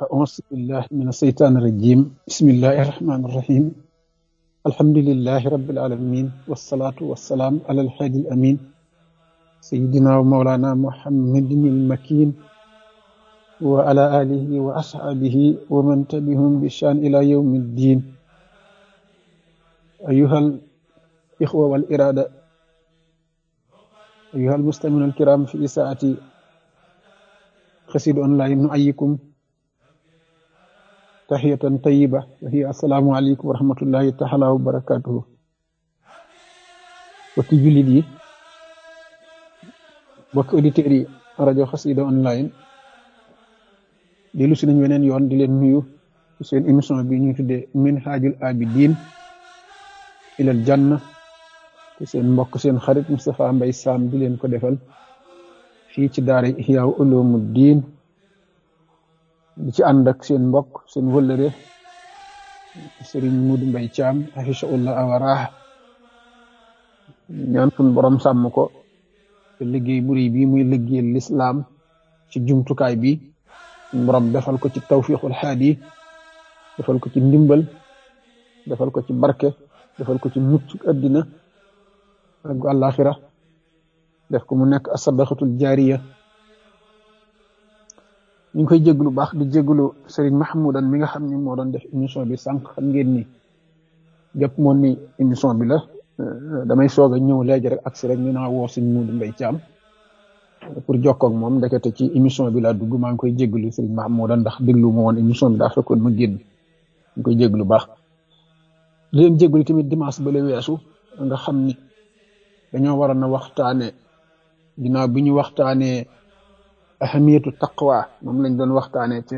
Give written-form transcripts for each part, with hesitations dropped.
أعوذ بالله من الشيطان الرجيم بسم الله الرحمن الرحيم الحمد لله رب العالمين والصلاة والسلام على الحادي الأمين سيدنا ومولانا محمد المكين وعلى آله وأصحابه ومن تبعهم بشان إلى يوم الدين أيها الإخوة والإرادة أيها المستمعون الكرام في ساعة قصيدة أونلاين نحييكم تحية طيبة وهي السلام عليكم ورحمة الله تعالى وبركاته bokki jullit yi bokki auditeurs yi rajo Xassida online dellu si nañ weneen yoon di leen nuyu ci seen émission bi ñuy tuddee Minhajul Abidin ilal janna te seen mbokk seen xarit Moustapha Mbaye Sam di leen ko defal fii ci daara Ihya Ulumuddin di ci ànd ak seen mbokk seen wëllëre Serigne Modou Mbaye Thiam hafizahullah awaraah ñaan suñ borom sàmm ko te liggéey bu rëy bi muy liggéeyal lislaam ci jumtukaay bi borom defal ko ci tawfiqul haadi defal ko ci ndimbal defal ko ci barke defal ko ci mucc àddina ak àllaaxira def ko mu nekk as-sadaqatul jaariya ñu ngi koy jéglu baax di jéglu Serigne Mahmoudan mi nga xam ni moo doon def émission bi sànq xam ngeen ni jàpp moon ni émission bi la damay soog a ñëw léegi rek agsi rek ñu naa woo Serigne Modou Mbaye Thiam pour jokkoo ak moom ndekete ci émission bi laa dugg maa ngi koy jéglu Serigne Mahmoudan ndax déglu ma woon émission bi daa fekkoon ma génn ñu koy jéglu baax di leen jéglu tamit dimanche ba la weesu nga xam ni dañoo waroon a waxtaane ginnaaw bi ñu waxtaanee ahamiyatu taqwa moom lañ doon waxtaanee ci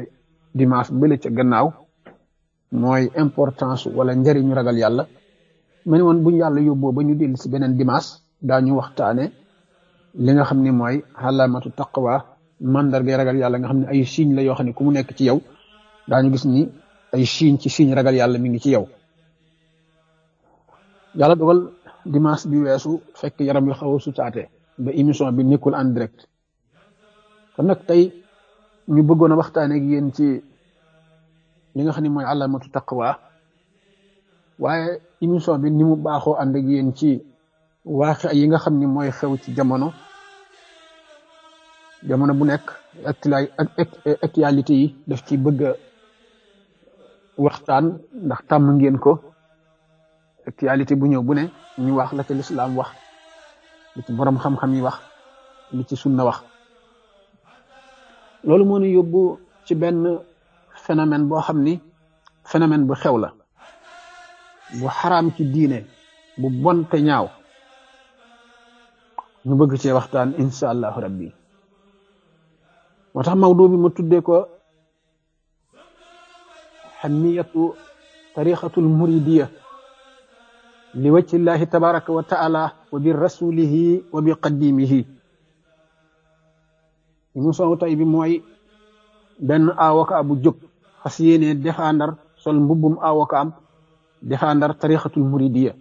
dimanche bële ca gannaaw mooy importance wala njëriñu ragal yàlla ma ne woon buñ yàlla yóbboo ba ñu dellu si beneen dimanche daañu waxtaane li nga xam ne mooy alamatu taqwa mandargay ragal yàlla nga xam ne ay signe la yoo xam ne ku mu nekk ci yow daañu gis ni ay signe ci signe ragal yàlla mi ngi ci yow yàlla dogal dimanche bi weesu fekk yaram yu xaw a sutaate ba émission bi nekkul en direct kon nag tey ñu bëggoon a waxtaanee ak yéen ci li nga xam ne mooy alamatu taqwa waaye émission bi ni mu baaxoo ànd ak yéen ci waaxe yi nga xam ni mooy xew ci jamono bu nekk actualité yi daf ci bëgg a waxtaan ndax tàmm ngeen ko actualité bu ñëw bu ne ñu wax la ci lislaam wax li ci borom xam-xam yi wax li ci sunna wax loolu moo ñu yóbbu ci benn phénomène boo xam ni phénomène bu xew la bu xaraam ci diine bu bon te ñaaw ñu bëgg cee waxtaan insha allahu rabbi moo tax mawdu bi ma tuddee ko xamiyatu tariqatul muridiya li wajhi llahi tabaraka wa taala wa bi rasulihi wa bi qadimihi émission tay bi mooy benn avocat bu jóg fas yéene défendre sol mbubbum avocat am défendre tariqatul muridiya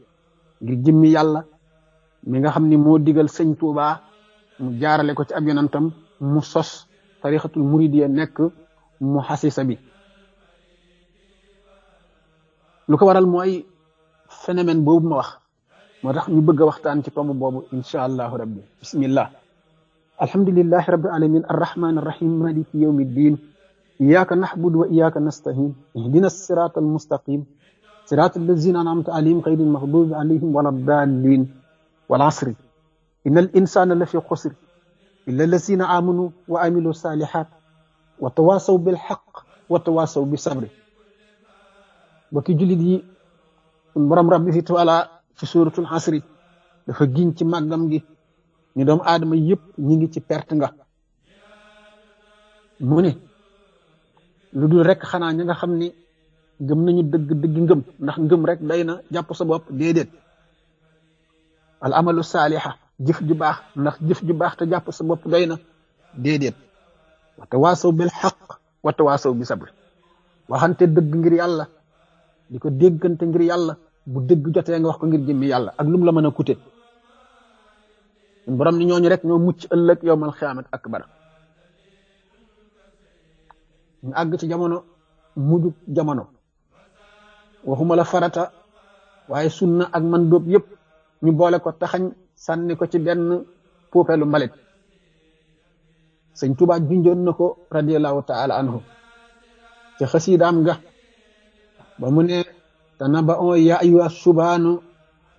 ngir jëmmi yàlla mi nga xam ni moo digal sëñ Tuuba mu jaarale ko ci ab yonentam mu sos tariqatul muridiya nekk mu xasisa bi lu ko waral mooy phénomène boobu ma wax moo tax ñu bëgg a waxtaan ci tomb boobu insha allahu rabbi bismillah alhamdulillahi rabbil alamin arrahman arrahim maliki yawmi ddin iyyaka na'budu wa iyyaka nasta'in ihdina as-sirata al-mustaqim sirata allazina an'amta alayhim ghayril maghdubi alayhim waladdallin wal 'asri innal insana lafi khusr illa allazina amanu wa amilu salihat wa tawasaw bil haqq wa tawasaw bis sabr bokki julit yi borom rabbi fi taala ci suratul 'asri dafa giñ ci màggam gi ni doomu aadama yëpp ñi ngi ci perte nga mu ne lu dul rek xanaa ña nga xam ni gëm nañu dëgg ngëm ndax ngëm rek day na jàpp sa bopp déedéet al amalu saaliha jëf ju baax ndax jëf ju baax te jàpp sa bopp doy na déedéet wa tawaasaw bil xaq wa tawaasaw bi sabr waxante dëgg ngir yàlla di ko déggante ngir yàlla bu dëgg jotee nga wax ko ngir jëmmi yàlla ak lum la mën a coûter borom ni ñooñu rek ñoo mucc ëllëg yowmal xiyaamat akbar ñu àgg ci jamono mujjug jamono waxuma la farata waaye sunna ak man dóob yépp ñu boole ko taxañ sànni ko ci benn puupelu mbalit sëñ Tuubaa junjoon na ko radiyallahu taala anhu ci xasiidaam nga ba mu ne tanaba'u ya ayyuha subaanu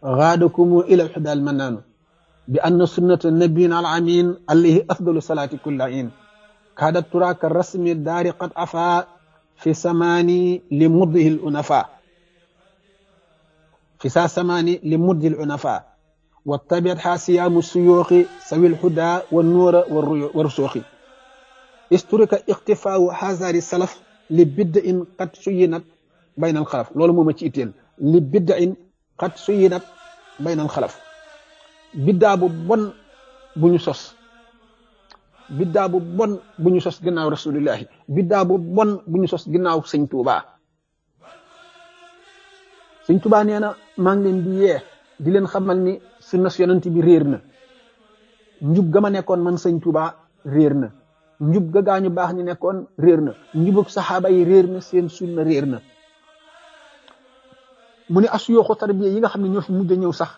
gaadakumu ila alhudaal mannaanu bi anna sunnata nabiyina al amin alayhi afdalu salaati kullain kaadat turaka rasmi daari qad afa fi samaani li muddihi al unafa في ساسماني لمد العنفاء واتبعتها صيام السيوخ سوي الهدى والنور والرسوخ استرك اختفاء حذار السلف لبدء قد سينت بين الخلف لولو موما تي ايتيل لبدء قد سينت بين الخلف بدا بو بون بونو سوس بدا بو بون بونو سوس غيناو رسول الله بدا بو بون بونو سوس غيناو سيغ توبا sëñ Tuubaa nee na maa ngi leen di yee di leen xamal ni sunna yonent bi réer na njub ga ma nekkoon man sëñ Tuubaa réer na njub ga gaañu baax ñi nekkoon réer na njubug saxaaba yi réer na seen sunna réer na mu ne asuyooxu tarbiya yi nga xam ne ñoo fi mujj a ñëw sax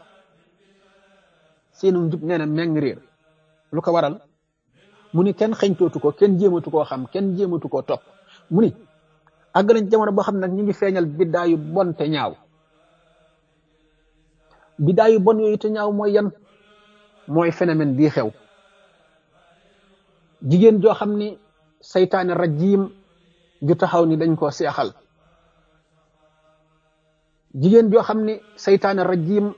seenu njub nee na meng réer lu ko waral mu ni kenn xeñtootu ko kenn jéematu koo xam kenn jéematu koo topp mu ni àgg nañ jamono boo xam nag ñu ngi feeñal biddaa yu bon te ñaaw biddaa yu bon yooyu te ñaaw mooy yan mooy phénomène bii xew jigéen joo xam ni saytaane rajim ju taxaw ni dañ koo seexal jigéen joo xam ni saytaane rajim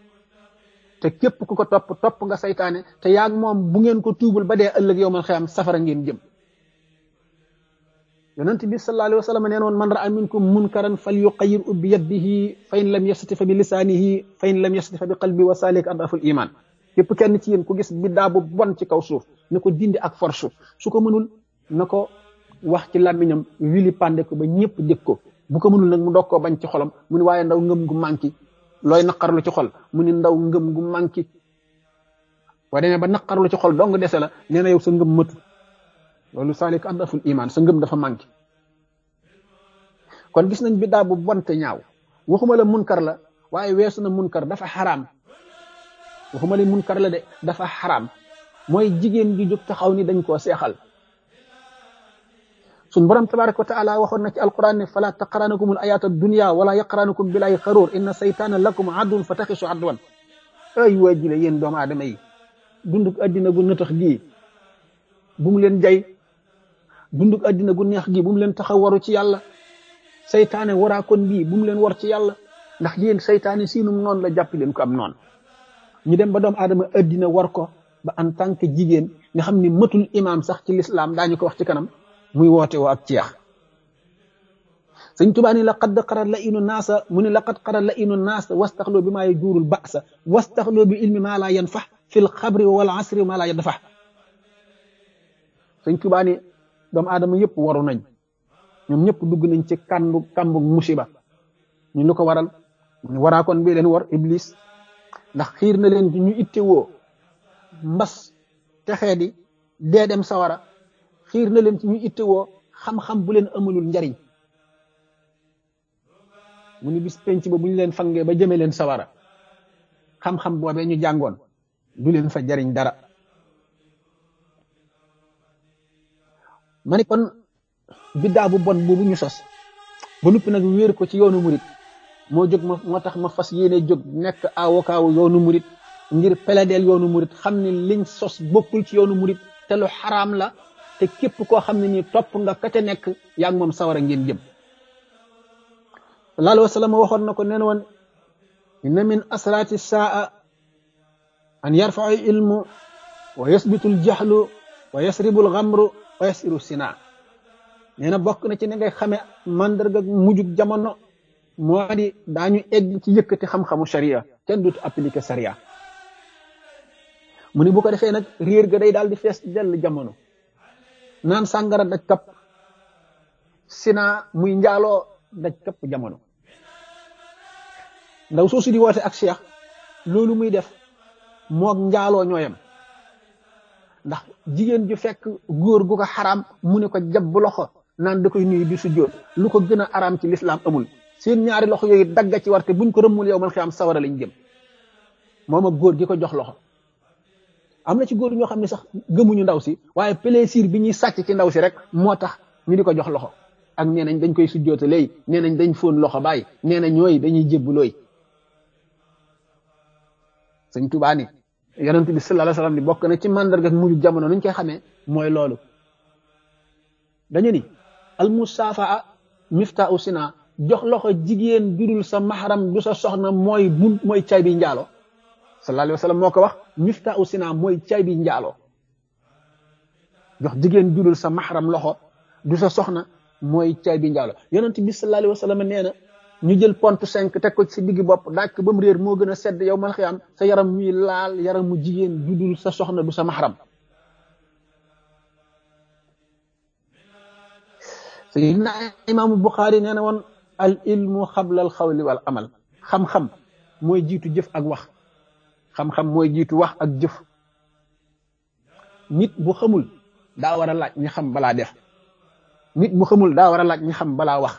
te képp ku ko topp nga saytaane te yaag moom bu ngeen ko tuubul ba dee ëllëg yow man xëyam safara ngeen jëm yonent bi sallallahu alayhi wa sallam nee noon man ra'a minkum munkaran falyughayyirhu bi yadihi fa in lam yastati fa bi lisaanihi fa in lam yastati fa bi qalbi wa zaalika ad'aful iman képp kenn ci yéen ku gis biddaa bu bon ci kaw suuf na ko dindi ak force su ko mënul na ko wax ci làmmiñam wili pande ko ba ñëpp dégg ko bu ko mënul nag mu doog koo bañ ci xolam mu ni waaye ndaw ngëm gu manki looy naqarlu ci xol mu ni ndaw ngëm gu manki waaye demee ba naqarlu ci xol dong dese la nee na yow sa ngëm mëtu loolu saalik adaful iman sa ngëm dafa manqué kon gis nañ biddaa bu bonte ñaaw waxuma la munkar la waaye weesu na munkar dafa xaraam waxuma la munkar la de dafa xaraam mooy jigéen gi jóg taxaw ni dañ koo seexal sun borom tabaraka wa taala waxoon na ci alquran ne fala taqranakum al ayat ad dunya wala yaqranakum billahi xaruur inna saytana lakum adun fa taxisu adwan ay waa jile yéen doomu aadama yi dunduk addina gu nëtax gii bu mu leen jay dunduk addina gu neex gi bu mu leen tax a waru ci yàlla saytaane waraa kon bii bu mu leen war ci yàlla ndax yéen saytaane siinum noonu la jàpp leen ko am noonu ñu dem ba doomu aadama addina war ko ba en tant que jigéen nga xam ni matul imam sax ci l'islam daañu ko wax ci kanam muy woote woo ak ceex sëñ Tuubaa ni laqad qarat la inu naasa mu ni laqad qarat la inu naasa wastaxloo bi maa yajuurul ba'sa wastaxloo bi ilmi maa laa yanfax fil xabri wal asri maa laa yadfax sëñ Tuubaa ni doomu aadama yëpp waru nañ ñoom ñëpp dugg nañ ci kàmbu musiba ñu lu ko waral ñu waraakoon bi leen war iblis ndax xiir na leen ñu ittewoo mbas texee di dee dem sawara xiir na leen ci ñu ittewoo xam-xam bu leen amalul njariñ mu ni bis penc ba bu ñu leen fangee ba jëmee leen sawara xam-xam boobee ñu jàngoon du leen fa jariñ dara ma ni kon biddaa bu bon boobu ñu sos ba noppi nag wéer ko ci yoonu murit moo jóg moo tax ma fas yéene jóg nekk avocat wu yoonu murit ngir peladeel yoonu murit xam ne liñ sos bokkul ci yoonu murit te lu xaraam la te képp koo xam ne nii topp nga ka ca nekk yaa ngi moom sawara ngeen jëm sallallahu alayhi wa sallam waxoon na ko nee na woon inna min asraati saa an yarfau ilmu wa yasbitu ljahlu wa yasribu lxamru wa yasiru sina nee na bokk na ci ne ngay xamee mandarga mujjug jamono moo di daañu egg ci yëkkati xam-xamu sharia kenn dut appliquer sharia mu ni bu ko defee nag réer ga day daal di fees dell jamono naan sàngara daj kapp sina muy njaaloo daj kapp jamono ndaw soosu di woote ak cheikh loolu muy def moog njaaloo ñooyam ndax jigéen ju fekk góor gu ko xaraam mu ne ko jab loxo naan da koy nuyu di sujjóot lu ko gën a araam ci lislaam amul. seen ñaari loxo yooyu dagga ci warte buñ ko rëmmul yow man xiyaam sawara lañ jëm moom ak góor gi ko jox loxo. am na ci góor ñoo xam ne sax gëmuñu ndaw si waaye plaisir bi ñuy sàcc ci ndaw si rek moo tax ñu di ko jox loxo ak nee nañ dañ koy sujjoote léegi nee nañ dañ fóon loxo bàyyi nee na ñooy dañuy jébbulooy. Sëñ Tuubaa ni yonent bi sallallahu alayhi wasallam ni bokk na ci mandarga mujj jamono nuñ koy xamee mooy loolu. dañu ni al musafaa miftaahu sina jox loxo jigéen judul sa mahram du sa soxna mooy mooy cay bi njaalo. sallallahu alayhi wasallam moo ko wax miftaahu sina mooy cay bi njaalo. jox jigéen judul sa mahram loxo du sa soxna mooy cay bi njaalo. yonent bi sallallahu alayhi wasallam nee na ñu jël pont 5 teg ko ci sa digg bopp daaj ko ba mu réer moo gën a sedd yow mal xiyaam sa yaram muy laal yaram mu jigéen judul sa soxna du sa mahram. sayyidina imaamu Buxaari nee na woon al ilmu xabla al xawli wal amal. xam-xam mooy jiitu jëf ak wax. xam-xam mooy jiitu wax ak jëf. nit bu xamul daa war a laaj ñi xam balaa def. nit bu xamul daa war a laaj ñi xam balaa wax.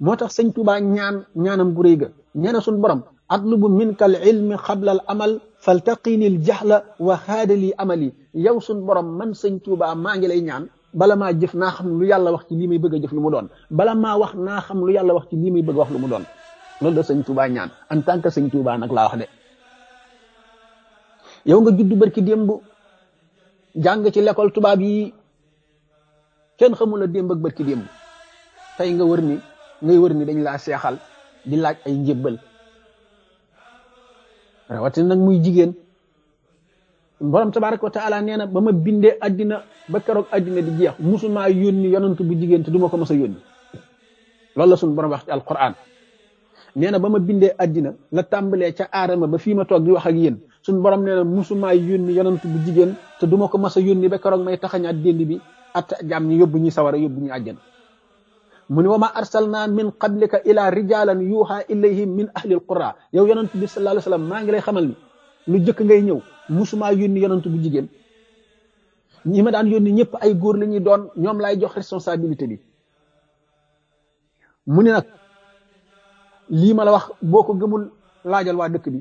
moo tax sëñ Tuubaa ñaanam gu réy ga nee na suñ borom atlubu minka al ilmi xabla al amal faltaqini al jahla wa haadali amali. yow suñ borom man sëñ Tuubaa maa ngi lay ñaan bala maa jëf naa xam lu yàlla wax ci lii may bëgg a jëf lu mu doon bala maa wax naa xam lu yàlla wax ci lii may bëgg a wax lu mu doon. loolu la sëñ Tuubaa ñaan en tant que sëñ Tuubaa nag laa wax de. yow nga juddu barki démb jàng ci l'école tubaab yi kenn xamul la démb ak barki démb tey ngay wër ni dañ laa seexal di laaj ay njébbal rawatina nag muy jigéen. borom tabaraka wa taala nee na ba ma bindee addina ba keroog addina di jeex musuma yónni yonant bu jigéen te du ma ko mës a yónni. loolu la suñu borom wax ci alquran nee na ba ma bindee addina la tàmbalee ca aadama ba fii ma toog di wax ak yéen suñu borom nee na musuma yónni yonant bu jigéen te du ma ko mës a yónni ba keroog may taxañaat dénd bi at jaam ñi yóbbu ñuy sawara yóbbu ñu àjjana. mu ne wa ma arsalna min qablika ila rijalan yuha ilayhim min ahli alqura. yow yonant bi sallallahu alayhi wasallam maa ngi lay xamal ni lu jëkk ngay ñëw musuma yónni yonant bu jigéen. ñi ma daan yónni ñëpp ay góor la ñuy doon ñoom laay jox responsabilité bi. mu ne nag lii ma la wax boo ko gëmul laajal waa dëkk bi.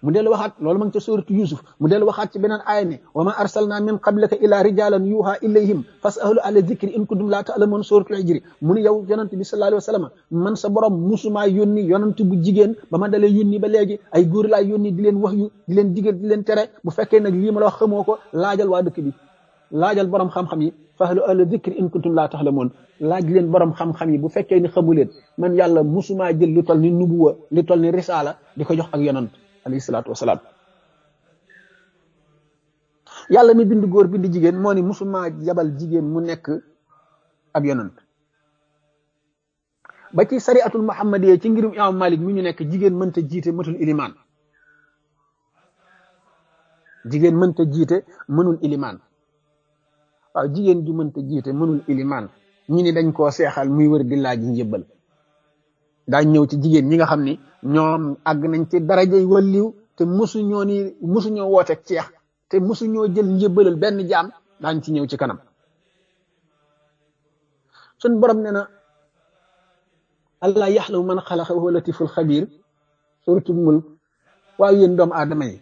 mu dellu waxaat loolu ma ngi ca suuratu Yusuf mu dellu waxaat ci beneen aaya ne wa ma arsalna min qablika ila rijalan yuha ilayhim fasalu ala dhikri in kuntum la ta'lamun suuratul Hijr. mu ne yow yonant bi sallallahu alayhi wa sallam man sa borom musuma yónni yonant bu jigéen ba ma dalee yónni ba léegi ay góor laa yónni di leen wax yu di leen digal di leen tere. bu fekkee nag lii ma la wax xamoo ko laajal waa dëkk bi laajal borom xam-xam yi fasalu ala dhikri in kuntum la ta'lamun. laaj leen borom xam-xam yi bu fekkee ni xamu leen man yàlla musuma jël lu toll ni nubuwa lu toll ni risaala di ko jox ak yonant alayhi salaatu wasalaam. yàlla mi bind góor bind jigéen moo ni musuma yabal jigéen mu nekk ab yonant. ba ci sariatul muhammadiyya ci ngirum imam Malik mi ñu nekk jigéen mënta jiite matul ilimaan. jigéen mënta jiite mënul ilimaan. waaw jigéen ju mënta jiite mënul ilimaan ñu ni dañ koo seexal muy wër di laaj njëbbal. daañ ñëw ci jigéen ñi nga xam ni ñoom àgg nañ ci darajay walliw te musuñoo wooteeg ceex te musuñoo jël njëbbalal benn jaam daañ ci ñëw ci kanam. suñ borom ne na allah yaxlamu man xalaqa wa huwa latiful xabir suratul mulk. waaw yéen doomu aadama yi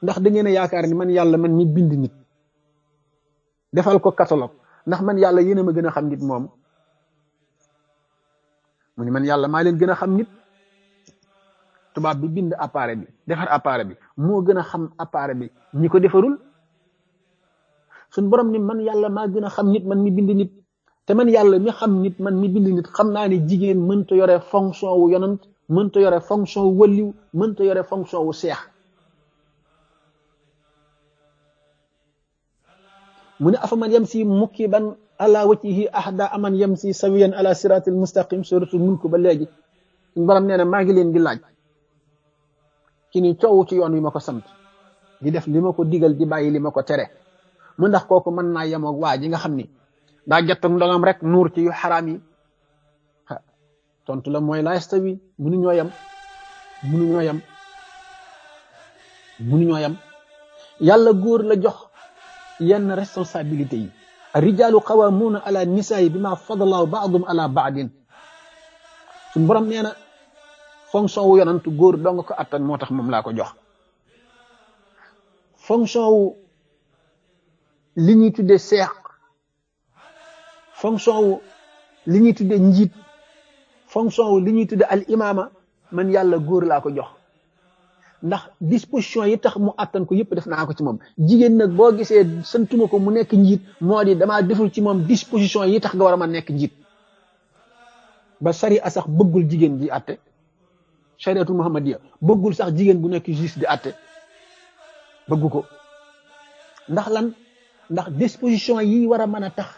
ndax da ngeen a yaakaar ni man yàlla man mi bind nit defal ko catalogue ndax man yàlla yéen a ma gën a xam nit moom. mu ni man yàlla maa leen gën a xam nit. tubaab bi bind appareil bi defar appareil bi moo gën a xam appareil bi ñi ko defarul. suñ borom ni man yàlla maa gën a xam nit man mi bind nit te man yàlla mi xam nit man mi bind nit xam naa ne jigéen mënta yore fonction wu yonant mënta yore fonction wu walliw mënta yore fonction wu seex. mu ne afa man yamsi mukiban ala wajhihi ahda aman yamsi sawiyan ala siratil mustaqim suratul mulk ba léegi suñu borom nee na maa ngi leen di laaj ki ni coow ci yoon wi ma ko sant di def li ma ko digal di bàyyi li ma ko tere mu ndax kooku mën naa yemoog waa ji nga xam ni daa jottak ndongam rek nuur ci yu xaraam yi. tontu la mooy la yastawi mënuñoo yem yàlla góor la jox yenn responsabilité yi ar-rijaalu qawwaamuuna ala nisaa'i bima faddala ba'dahum ala ba'din suñu borom nee na fonction wu yonantu góor dong ko attan moo tax moom laa ko jox fonction wu li ñuy tuddee seex fonction wu li ñuy tuddee njiit fonction wu li ñuy tuddee al imaama man yàlla góor laa ko jox ndax disposition yi tax mu attan ko yëpp def naa ko ci moom jigéen nag boo gisee santuma ko mu nekk njiit moo di damaa deful ci moom disposition yi tax nga war a mën nekk njiit ba sari a sax bëggul jigéen ji atte shariatu muhammadiya bëggul sax jigéen bu nekk juge di atte bëggu ko ndax lan ndax disposition yi war a mën a tax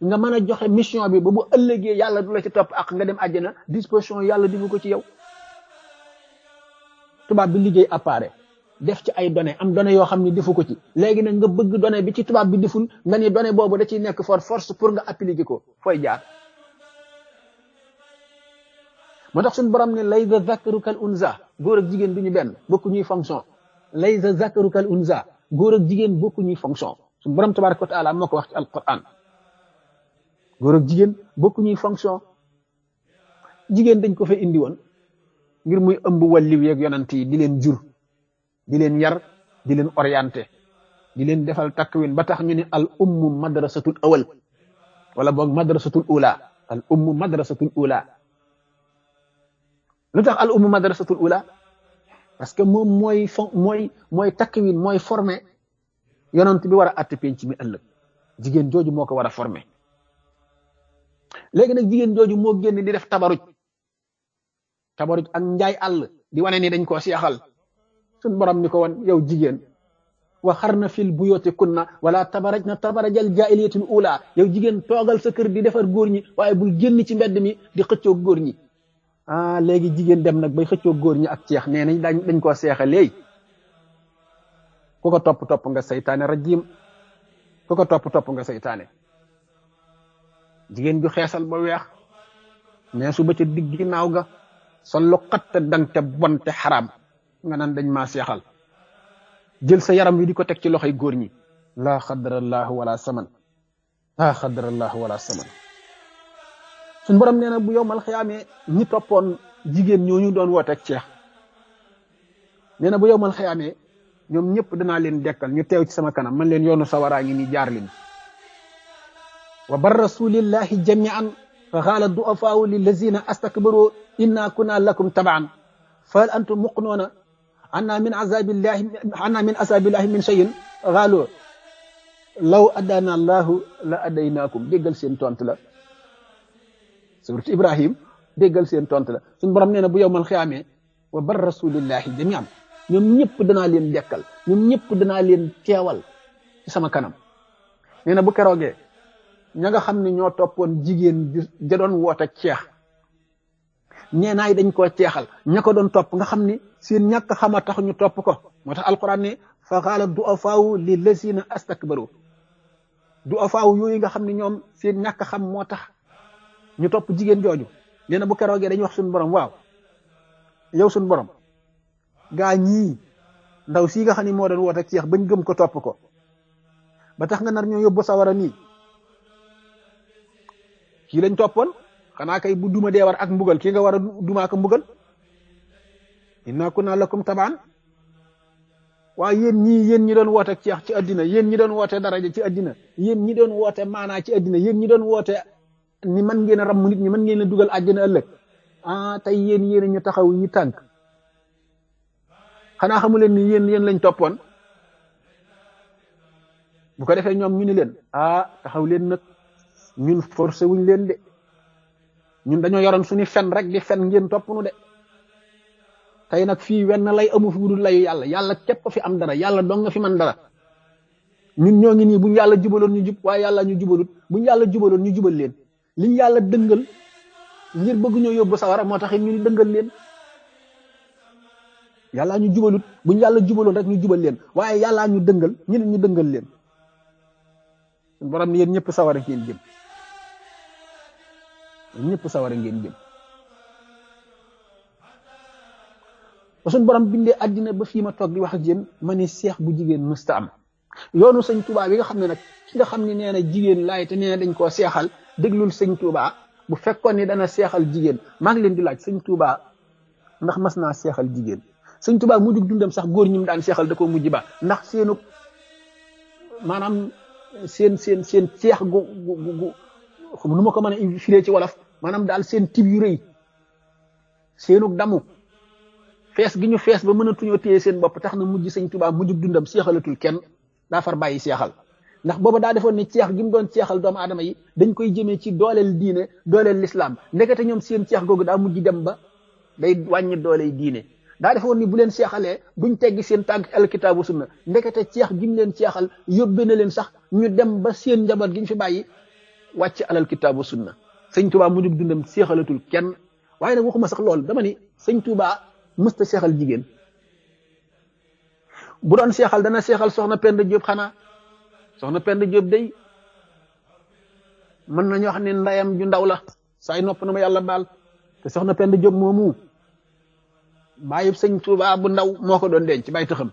nga mën a joxe mission bi ba bu ëllëgee yàlla du la ci topp ak nga dem àjjana disposition yàlla difu ko ci yow tubaab bi liggéey appareil def ci ay données am données yoo xam ne defu ko ci léegi nag nga bëgg données bi ci tubaab bi deful nga ni données boobu da ciy nekk force pour nga appliquer ko fooy jaar moo tax suñu borom ne laysa zakaru kal unza góor ak jigéen du ñu benn bokku ñuy fonction laysa zakaru kal unza góor ak jigéen bokku ñuy fonction suñu borom tabaraka wa taala moo ko wax ci alquran góor ak jigéen bokku ñuy fonction jigéen dañ ko fa indi woon ngir muy ëmb walliw yeeg yonant yi di leen jur di leen yar di leen orienté di leen defal takwin ba tax ñu ne al ummu madrasatul awal wala boog madrasatul ula al ummu madrasatul ula lu tax al ummu madrasatul ula parce que moom mooy takwin mooy formé yonant bi war a àtte penc mi ëllëg jigéen jooju moo ko war a formé léegi nag jigéen jooju moo génn di def tabaruj ak njaay àll di wane ni dañ koo seexal suñ borom ni ko woon yow jigéen wa xarna fil buyuti kunna wala tabarajna tabarajal jaahiliyatil ula yow jigéen toogal sa kër di defar góor ñi waaye bul génn ci mbedd mi di xëccoo góor ñi léegi jigéen dem nag bay xëccoo góor ñi ak ceex nee nañ dañ koo seexal léegi ku ko topp nga saytaane rajim ku ko topp nga saytaane jigéen ju xeesal ba weex neesu ba ca digg ginnaaw ga sol lu xatte dante bonte xaraam nga naan dañ maa seexal jël sa yaram wi di ko teg ci loxoy góor ñi laa xadarallahu wala saman suñ borom nee na bu yowmal xiyaamee ñi toppoon jigéen ñooñu doon woote ak ceex nee na bu yowmal xiyaamee ñoom ñëpp danaa leen dekkal ñu teew ci sama kanam man leen yoonu sawaraa ngi ni jaar leen wa bar rasulillahi jamian fa xaala du'afaau lillazina astakbaru inna kunna lakum tabaan fa hal antum muqnoona anna min azabillahi min shay'in xaalu law adana allahu la adaynaakum déggal seen tontu la surat Ibrahim déggal seen tontu la suñu borom nee na bu yowmal xiyaamee wa bar rasulillahi jamian ñoom ñëpp danaa leen dekkal ñoom ñëpp danaa leen teewal ci sama kanam nee na bu keroogee ña nga xam ne ñoo toppoon jigéen ja doon woote ceex nee naay dañ koo ceexal ña ko doon topp nga xam ni seen ñàkk xama tax ñu topp ko moo tax alquran ne fa qaala du'afaawu lillazina astakbaru du'afaawu yooyu nga xam ne ñoom seen ñàkk xam moo tax ñu topp jigéen jooju nee na bu keroogee dañuy wax suñu borom waaw yow suñu borom gaa ñii ndaw sii nga xam ne moo doon woote ceex bañ gëm ko topp ko ba tax nga nar ñoo yóbbu sawara nii kii lañ toppoon xanaa kay bu duma dee war ak mbugal kii nga war a dumaa ko mbugal inna kunna lakum tabaan waaye yéen ñi doon woote ceex ci addina yéen ñi doon woote daraja ci addina yéen ñi doon woote maanaa ci addina yéen ñi doon woote ni man ngeen a ramm nit ñi man ngeen a dugal àjjana ëllëg tey yéen ñu taxaw yi tànk xanaa xamu leen ni yéen lañ toppoon bu ko defee ñoom ñu ni leen taxaw leen nag ñun forcé wuñ leen de ñun dañoo yoroon suñu fen rek di fen ngeen topp nu de tey nag fii wenn lay amu fi wudul layu yàlla képp fi am dara yàlla dong nga fi man dara ñun ñoo ngi nii buñ yàlla jubaloon ñu jub waaye yàlla ñu jubalut buñ yàlla jubaloon ñu jubal leen liñ yàlla dëngal ngir bëgg ñoo yóbbu sawara moo tax ñu ni dëngal leen yàlla ñu jubalut buñ yàlla jubaloon rek ñu jubal leen waaye yàlla ñu dëngal ñu dëngal leen suñ borom ni yéen ñëpp sawara ngeen jëm ñëpp sawara ngeen jëm ba suñ borom bindee àddina ba fii ma toog di wax ak yéen ma ni seex bu jigéen mësta am yoonu sëñ Tuubaa bi nga xam ne nag ki nga xam ne nee na jigéen laay te nee na dañ koo seexal déglul sëñ Tuubaa bu fekkoon ni dana seexal jigéen maa ngi leen di laaj sëñ Tuubaa ndax mas naa seexal jigéen sëñ Tuubaa mujjug dundam sax góor ñi mu daan seexal da ko mujj ba ndax seenu maanaam seen seex gu nu ma ko mën a firee ci wolof maanaam daal seen tib yu rëy seenug damu fees gi ñu fees ba mënatuñoo téye seen bopp tax na mujj sëñ Tuubaa mujjug dundam seexalatul kenn daa far bàyyi seexal ndax booba daa defoon ni ceex gi mu doon ceexal doomu aadama yi dañ koy jëmee ci dooleel diine dooleel lislaam ndekete ñoom seen ceex googu daa mujj dem ba day wàññi dooley diine daa defoon ni bu leen seexalee duñ teggi seen tànk alkitaabu sunna ndekete ceex gi mu leen ceexal yóbbe na leen sax ñu dem ba seen njaboot gi ñu fi bàyyi wàcc alal kitaabu sunna sëñ Tuubaa mujjug dundam seexalatul kenn waaye nag waxuma sax loolu dama ni sëñ Tuubaa mësta seexal jigéen bu doon seexal dana seexal soxna Penda Diop xanaa soxna Penda Diop day mën nañu wax ne ndayam ju ndaw la saay nopp na ma yàlla baal te soxna Penda Diop moomu bàyyib sëñ Tuubaa bu ndaw moo ko doon denc bàyyi taxam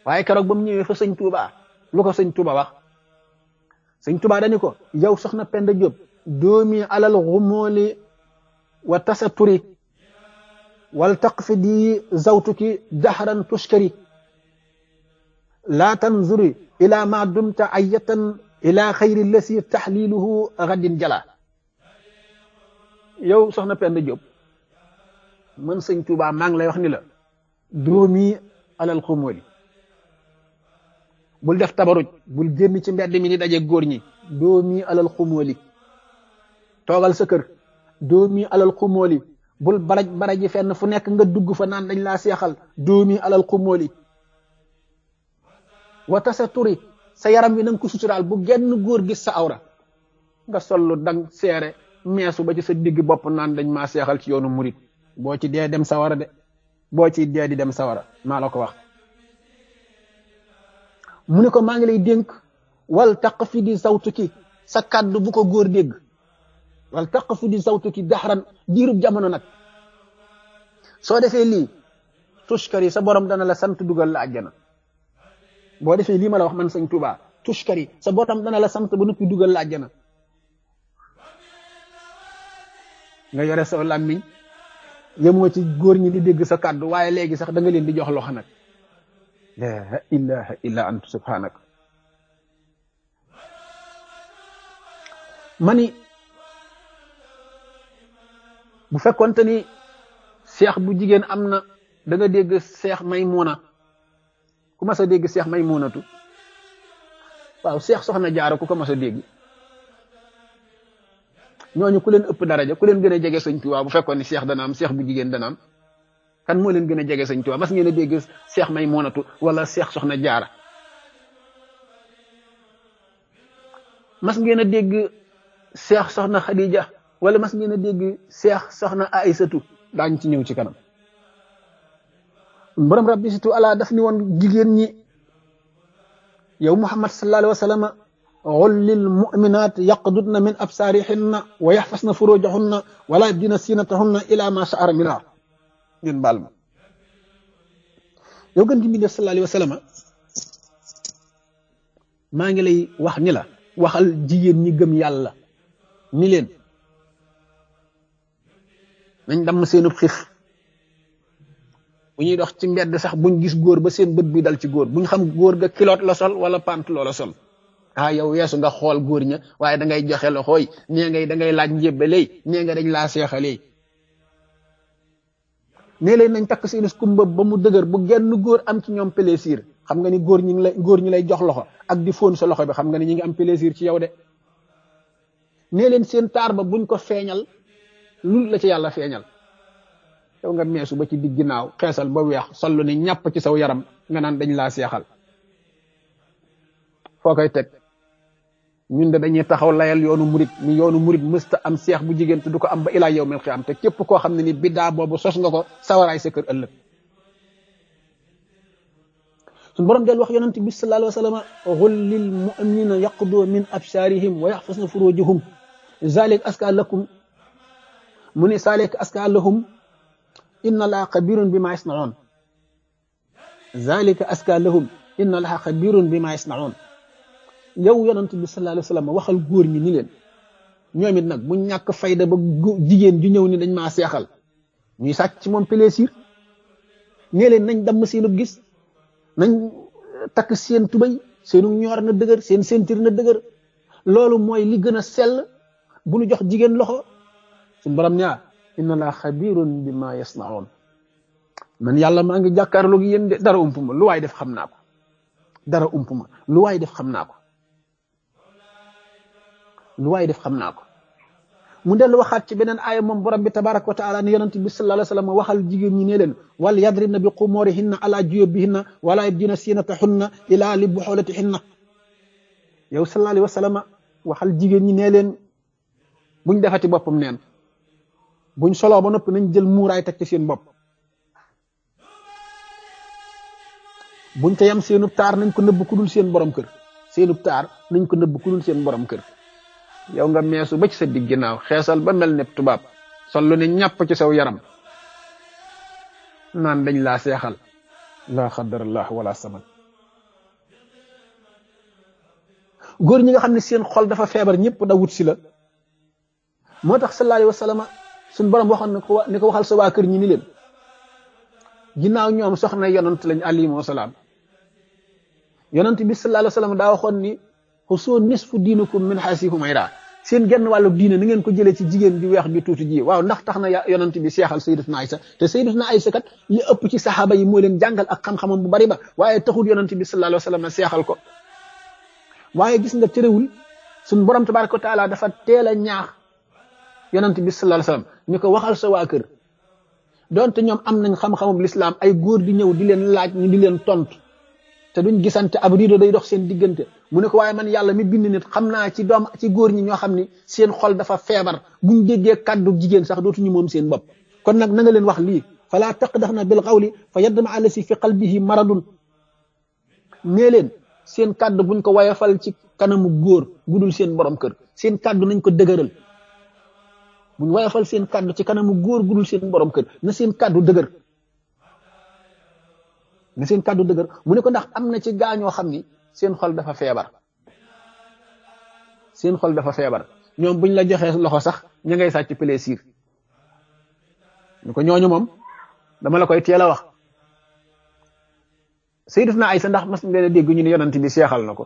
waaye keroog ba mu ñëwee fa sëñ Tuubaa lu ko sëñ Tuubaa wax sëñ Tuubaa dañu ko yow soxna Penda Diop doomi alal xumóoli wa tasaturi wal taqfidi zawtuki dahran tushkari laa tanzuri ila ma dumta ayatan ila xayri lasi taxliluhu gadin jala yow soxna Penda Diop man sëñ Tuubaa maa ngi lay wax ni la doomi alal xumóoli bul def tabaruj bul génn ci mbedd mi di daje góor ñi doomi alal xumóoli toogal sa kër doomi alal xumóoli bul baraji fenn fu nekk nga dugg fa naan dañ laa seexal doomi alal xumóoli wata sa turi sa yaram wi na nga ko suturaal bu genn góor gis sa awra nga sollu dang seere meesu ba ci sa digg bopp naan dañ maa seexal ci yoonu murit boo ci dee dem sawara de boo ci dee di dem sawara maa la ko wax mu ne ko maa ngi lay dénk wal taqfi di zawtuki sa kàddu bu ko góor dégg wal taqfi di zawtuki daxran diirub jamono nag soo defee lii tushkari sa borom dana la sant dugal la àjjana boo defee lii ma la wax man sëñ Tuubaa tushkari sa borom dana la sant ba noppi dugal la àjjana nga yore sa làmmiñ yemoo ci góor ñi di dégg sa kàddu waaye léegi sax da nga leen di jox loxo nag la ilaha illa anta subhanak mani bu fekkonte ni seex bu jigéen am na da nga dégg seex Maymuna ku mas a dégg seex Maymunatu waaw seex soxna Jaara ku ko mas a dégg ñooñu ku leen ëpp daraja ku leen gën a jege sëñ Tuubaa bu fekkoon ni seex dana am seex bu jigéen dana am kan moo leen gën a jege sëñ Tuubaa mas ngeen a dégg seex Maymunatu wala seex soxna Jaara mas ngeen a dégg seex soxna Xadija wala mas ngeen a dégg seex soxna Aysatu daañ ci ñëw ci kanam borom rabbi situ ala daf ni woon jigéen ñi yow Muhammad sallallahu alayhi wa sallam qul lil mu'minat yaqdudna min absarihinna wa yaxfasna furujahunna wala yabdina sinatahunna ila ma sha'ara minha ngeen baal ma yow gën ci mbindéef sallallahu alayhi wa sallam maa ngi lay wax ni la waxal jigéen ñi gëm yàlla ni leen nañ damm seenub xif bu ñuy dox ci mbedd sax buñ gis góor ba seen bët bi dal ci góor buñ xam góor ga kiloot la sol wala pantalon la sol ah yow weesu nga xool góor ña waaye da ngay joxe loxooy nee ngay da ngay laaj njébbaley nee nga dañ laa seexalee nee leen nañ takk seen kumba ba mu dëgër bu genn góor am ci ñoom plaisir xam nga ni góor ñi lay jox loxo ak di fóon sa loxo bi xam nga ni ñi ngi am plaisir ci yow de nee leen seen taar ba buñ ko feeñal lu la ci yàlla feeñal yow nga meesu ba ci digg ginnaaw xeesal ba weex sollu ni ñàpp ci saw yaram nga naan dañ laa seexal foo koy teg ñun de dañuy taxaw layal yoonu murit ni yoonu murit mësta am seex bu jigéen te du ko am ba ilaa yawmil qiyaam te képp koo xam ne ni biddaa boobu sos nga ko sawaraay sa kër ëllëg suñu borom del wax yonent bi sallallahu alayhi wa sallam qul lil mu'minina yaqdu min absarihim wa yaxfasna furujahum zalik aska lakum mu ni zalik aska lahum inna laa xabirun bima yasnaun zalika aska lahum inna allaha xabirun bima yasnaun yow yonent bi sallallahu alayhi wasallam waxal góor ñi ni leen ñoom it nag bu ñàkk fayda ba jigéen ju ñëw ni dañ maa seexal ñuy sàcc ci moom plaisir nee leen nañ damm seenub gis nañ takk seen tubay seenu ñoor na dëgër seen sentir na dëgër loolu mooy li gën a sell bu ñu jox jigéen loxo suñu borom ne inna laa xabirun bima yasnaun man yàlla maa ngi jàkkaarloo gi yéen de dara ump ma lu waay def xam naa ko dara ump ma lu waay def xam naa ko lu waay def xam naa ko mu dellu waxaat ci beneen aaya moom borom bi tabaraka wa taala ne yonent bi sallallahu alayhi wa sallam waxal jigéen ñi ne leen wal yadribna bi xumurihinna ala juyubihinna wala yabdina sinatahunna ila li buxulatihinna yow sallallahu alayhi wa sallam waxal jigéen ñi ne leen buñ defati boppam neen buñ soloo ba noppi nañ jël muuraay teg ci seen bopp buñ te yam seenub taar nañ ko nëbb ku dul seen borom kër seenub taar nañ ko nëbb ku dul seen borom kër yow nga meesu ba ci sa digg ginnaaw xeesal ba mel ne tubaab sol lu ne ñàpp ci saw yaram naan dañ laa seexal laa xadarallah wala saman góor ñi nga xam ne seen xol dafa feebar ñëpp da wut si la moo tax sallallahu alayhi wa sallam suñ borom waxoon ni ko waxal sa waa kër ñi ni leen ginnaaw ñoom soxna yonant lañ alayhi wasalaam yonant bi sallallahu alayhi wa sallam daa waxoon ni xusoo nisfu diinukum min xaasi Humayra seen genn wàllu diine na ngeen ko jëlee ci jigéen ju weex ju tuuti ji waaw ndax tax na yonant bi seexal sayyidatuna Aysa te sayyidatuna Aysa kat li ëpp ci saxaaba yi moo leen jàngal ak xam-xamam bu bari ba waaye taxul yonant bi sallallahu alayhi wa sallam seexal ko waaye gis nga terewul suñ borom tabaraka wa taala dafa teel a ñaax yonant bi sallallahu alayhi wa sallam ni ko waxal sa waa kër donte ñoom am nañ xam-xamam lislaam ay góor di ñëw di leen laaj ñu di leen tontu te duñ gisante ab rido day dox seen diggante mu ne ko waaye man yàlla mi bind nit xam naa ci góor ñi ñoo xam ni seen xol dafa feebar buñ déggee kàddu jigéen sax dootuñu moom seen bopp kon nag na nga leen wax lii fala taqdaxna bil qawli fa yadma allasi fi qalbihi maradun nee leen seen kàddu buñ ko wayafal ci kanamu góor gudul seen borom kër seen kàddu nañ ko dëgëral buñ wayafal seen kàddu ci kanamu góor gudul seen borom kër na seen kàddu dëgër na seen kàddu dëgër mu ne ko ndax am na ci gaañoo xam ni seen xol dafa feebar seen xol dafa feebar ñoom buñ la joxee loxo sax ña ngay sàcc plaisir ñu ko ñooñu moom dama la koy teel a wax sayyidatuna Aysa ndax mas ngeen a dégg ñu ne yonent bi seexal na ko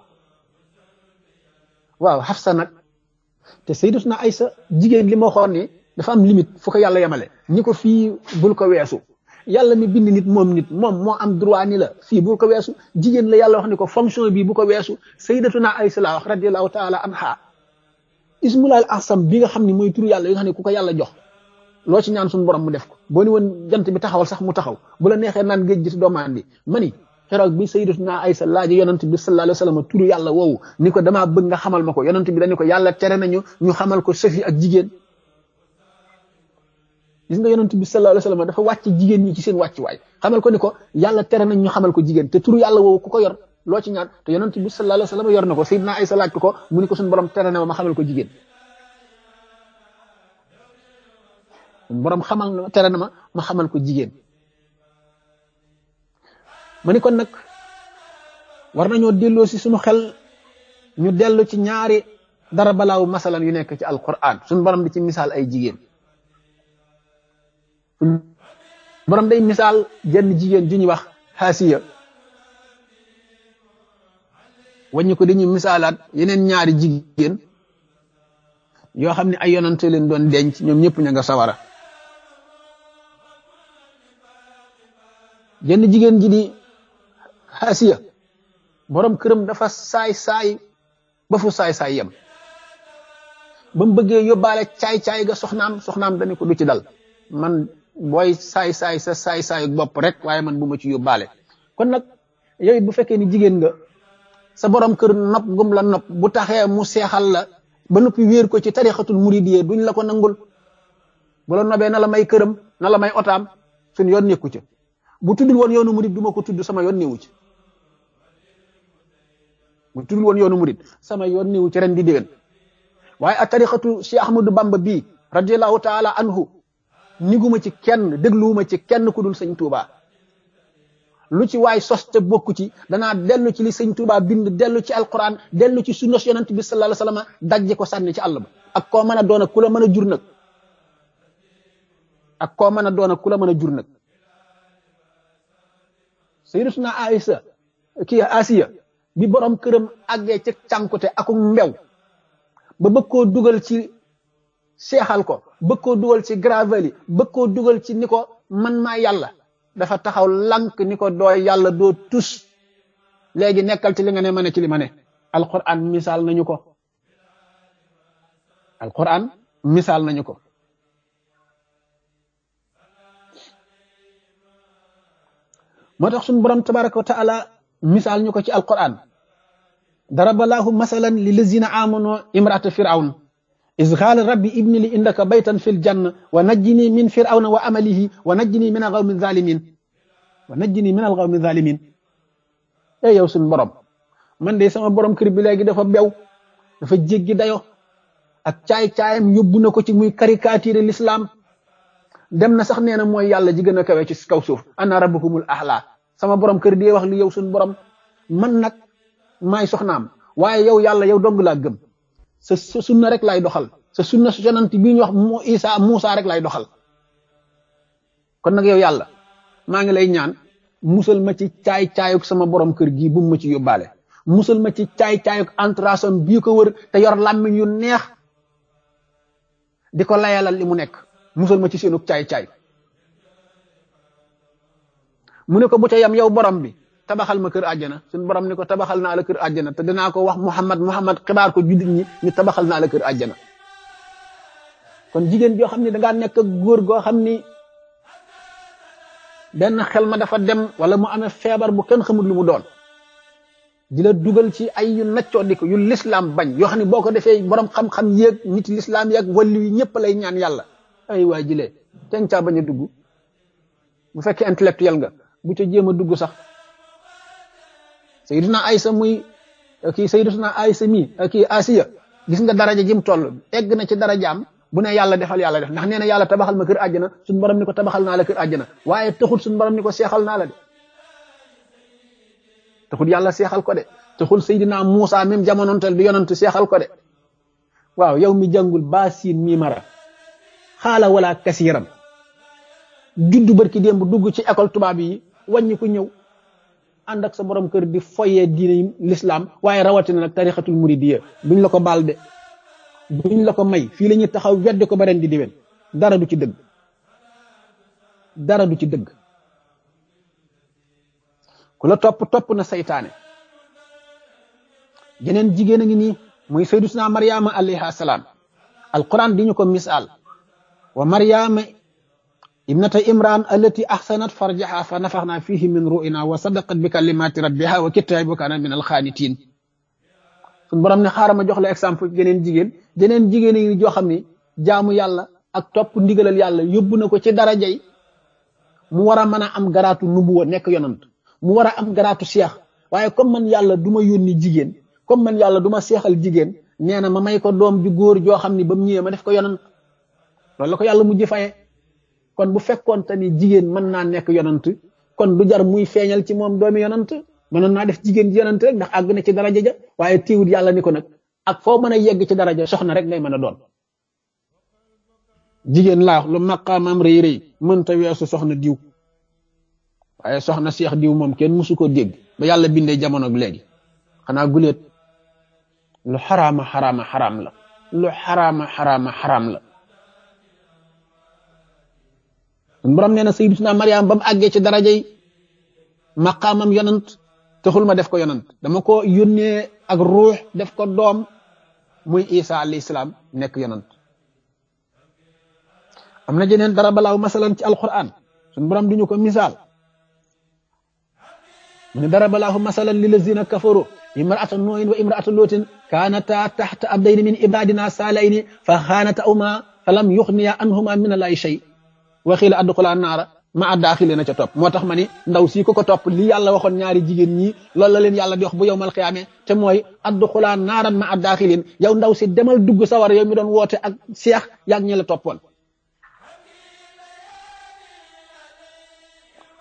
waaw Xafsa nag te sayyidatuna Aysa jigéen li ma waxoon ni dafa am limite fu ko yàlla yemale ñi ko fii bul ko weesu yàlla mi bind nit moom moo am droit ni la fii bul ko weesu jigéen la yàlla wax ni ko fonction bi bu ko weesu sayyidatuna Aysa la wax radiyallahu taala anha ismulaal asam bi nga xam ne mooy turu yàlla yi nga xam ne ku ko yàlla jox loo ci ñaan suñu borom mu def ko boo ni woon jant bi taxawal sax mu taxaw bu la neexee naan géej gi si doomaan bi mani keroog bi sayyidatuna Aysa laaji yonent bi sallallahu alayhi wa sallam turu yàlla woowu ni ko damaa bëgg nga xamal ma ko yonent bi dañu ko yàlla tere nañu ñu xamal ko sëfi ak jigéen gis nga yonent bi sallallahu alayhi wa sallam dafa wàcc jigéen ñi ci seen wàccuwaay xamal ko ni ko yàlla tere nañ ñu xamal ko jigéen te turu yàlla woowu ku ko yor loo ci ñaan te yonent bi sallallahu alayhi wa sallam yor na ko sayyidina Aysa laaj ko mu ni ko suñu borom tere na ma xamal ko jigéen borom tere na ma xamal ko jigéen ma ni kon nag war nañoo delloo si suñu xel ñu dellu ci ñaari dara balaaw masalan yu nekk ci alquran suñu borom di ci misaal ay jigéen borom day misaal jenn jigéen ju ñuy wax Xaasiya waññi ko dañuy misaalaat yeneen ñaari jigéen yoo xam ne ay yonante leen doon denc ñoom ñëpp ña nga sawara jenn jigéen ji di Xaasiya borom këram dafa saay ba fu saay yem ba mu bëggee yóbbaale caay ga soxnaam dañu ko du ci dal man booy saay sa saay bopp rek waaye man bu ma ci yóbbaale kon nag yow bu fekkee ni jigéen nga sa borom kër nopp gum la nopp bu taxee mu seexal la ba noppi wéer ko ci tarixatul muridiyya duñ la ko nangul bu la nobee na la may këram na la may otaam suñ yoon nekku ci bu tuddul woon yoonu murid du ma ko tudd sama yoon newu ci bu tuddul woon yoonu murid sama yoon newu ci ren di déwén waaye a tarixatu Cheikh Ahmadou Bamba bii radiyallahu taala anhu niguma ci kenn dégluwuma ci kenn ku dul sëñ Tuuba lu ci waay sos te bokku ci danaa dellu ci li sëñ Tuubaa bind dellu ci alquran dellu ci sunna yonent bi sallallahu alayhi wasallam dajje ko sànni ci àll ba ak koo mën a doon ak ku la mën a jur nag ak koo mën a doon ak ku la mën a jur nag sayyidatuna Aïsa Asiya bi borom këram àggee ca cànkute aku mbew ba bëgg koo dugal ci seexal ko bëgg koo dugal ci graveli bëgg koo dugal ci ni ko man maa yàlla dafa taxaw lank ni ko doo yàlla doo tus léegi nekkal ci li nga ne ma ne ci li ma ne alquran misaal nañu ko alquran misaal nañu ko moo tax suñu borom tabaraka wa taala misaal ñu ko ci alquran daraballahu masalan lillazina amanu imrata firawn iz qala rabbi ibni li indaka baytan fil janna wa najjini min firawna wa amalihi wa najjini min alqawmi zalimin wa najjini min alqawmi zalimin yow suñu borom man de sama borom kër bi léegi dafa bew dafa jéggi dayo ak caay-caayam yóbbu na ko ci muy caricature l'islam dem na sax nee na mooy yàlla ji gën a kawe ci kaw suuf ana rabbukumul ahla sama borom kër di wax li yow suñu borom man nag maay soxnaam waaye yow yàlla yow dong laa gëm sa sunna rek lay doxal sa sunna su yonent bi ñu wax Muusa rek lay doxal kon nag yow yàlla maa ngi lay ñaan musal ma ci caay-caayuk sama borom kër gii bu mu ma ci yóbbaale musal ma ci caay-caayuk entourage bii ko wër te yor làmmiñ yu neex di ko layalal li mu nekk musal ma ci seenug caay-caay mu ne ko bu ca yam yow borom bi tabaxal ma kër àjjana suñu borom ni ko tabaxal naa la kër àjjana te dinaa ko wax Muhammad xibaar ko juddit ñi ñu tabaxal naa la kër àjjana kon jigéen joo xam ne dangaa nekk ak góor goo xam ni benn xel ma dafa dem wala mu amee feebar bu kenn xamul lu mu doon di la dugal ci ay yu naccoo di ko yu lislaam bañ yoo xam ne boo ko defee borom xam-xam yéeg nit lislaam yeeg wàllu yi ñëpp lay ñaan yàlla ay waa jilee teñ caa bañ a dugg bu fekkee intellectuel nga bu ca jéem a dugg sax Sayyidina Aysa muy kii Sayyidatuna Aysa mi kii Asiya gis nga daraja jim toll egg na ci darajaam bu ne yàlla defal yàlla def ndax nee na yàlla tabaxal ma kër àjjana suñu borom ni ko tabaxal naa la kër àjjana waaye taxul suñu borom ni ko seexal naa la de taxul yàlla seexal ko de taxul Sayyidina Muusa même jamonontel du yonant seexal ko de waaw yow mi jàngul ba siin mi mara xaala wala kasiiram juddu barki démb dugg ci école tubaab yi wàññi ko ñëw ànd ak sa borom kër di foyee diine l'islam waaye rawatina nag tarixatul muridiyya duñ la ko baal de duñ la ko may fii la ñuy taxaw weddi ko ba ren di diwen dara du ci dëgg dara du ci dëgg ku la topp na saytaane jeneen jigéen a ngi nii muy sayyidatuna Maryama alayha salaam alquran di ñu ko misaal wa Maryama ibnata imran allati ahsanat farjaha fa nafaxna fihi min ru'ina wa sadaqat bi kalimati rabbiha wa kitaabi wa kana min alxaanitiin suñ borom ne xaaral ma jox la exemple jeneen jigéen yi joo xam ni jaamu yàlla ak topp ndigalal yàlla yóbbu na ko ci darajay mu war a mën a am garaatu nubuwa nekk yonant mu war a am garaatu seex waaye comme man yàlla du ma yónni jigéen comme man yàlla du ma seexal jigéen nee na ma may ko doom ju góor joo xam ni ba mu ñëwee ma def ko yonant loolu la ko yàlla mujj faye kon bu fekkoon te ni jigéen mën naa nekk yonant kon du jar muy feeñal ci moom doomi yonant mënoon naa def jigéen ji yonant rek ndax àgg na ci daraja ja waaye téewut yàlla ni ko nag ak foo mën a yegg ci daraja soxna rek ngay mën a doon jigéen laa wax lu maqaamam rëy rëy mënta weesu soxna diw waaye soxna seex diw moom kenn mësu ko dégg ba yàlla bindee jamono ak léegi xanaa guleet lu xaraam la lu xaraam la borom nee na sayyidatuna Maryam ba mu àggee ci darajay maqaamam yonant taxul ma def ko yonant dama ko yónnee ak ruux def ko doom muy Isa alayhi salaam nekk yonant am na jeneen dara balaaw masalan ci alquran suñu borom duñu ko misaal mu ne dara balaahu masalan lillazina kafaru imra'ata nuuhin wa imra'ata luutin kaanata taxta abdayni min ibadina saalayni fa xaanatahuma falam yuxniya anhuma min allahi shay wa xiila adxulaa naara ma addaaxilina ca topp moo tax ma ni ndaw si ko topp li yàlla waxoon ñaari jigéen ñi loolu la leen yàlla di wax bu yowmal xiyaame te mooy adxulaa naaran ma addaaxilin yow ndaw si demal dugg sawar yow mi doon woote ak seex yaag ñi la toppoon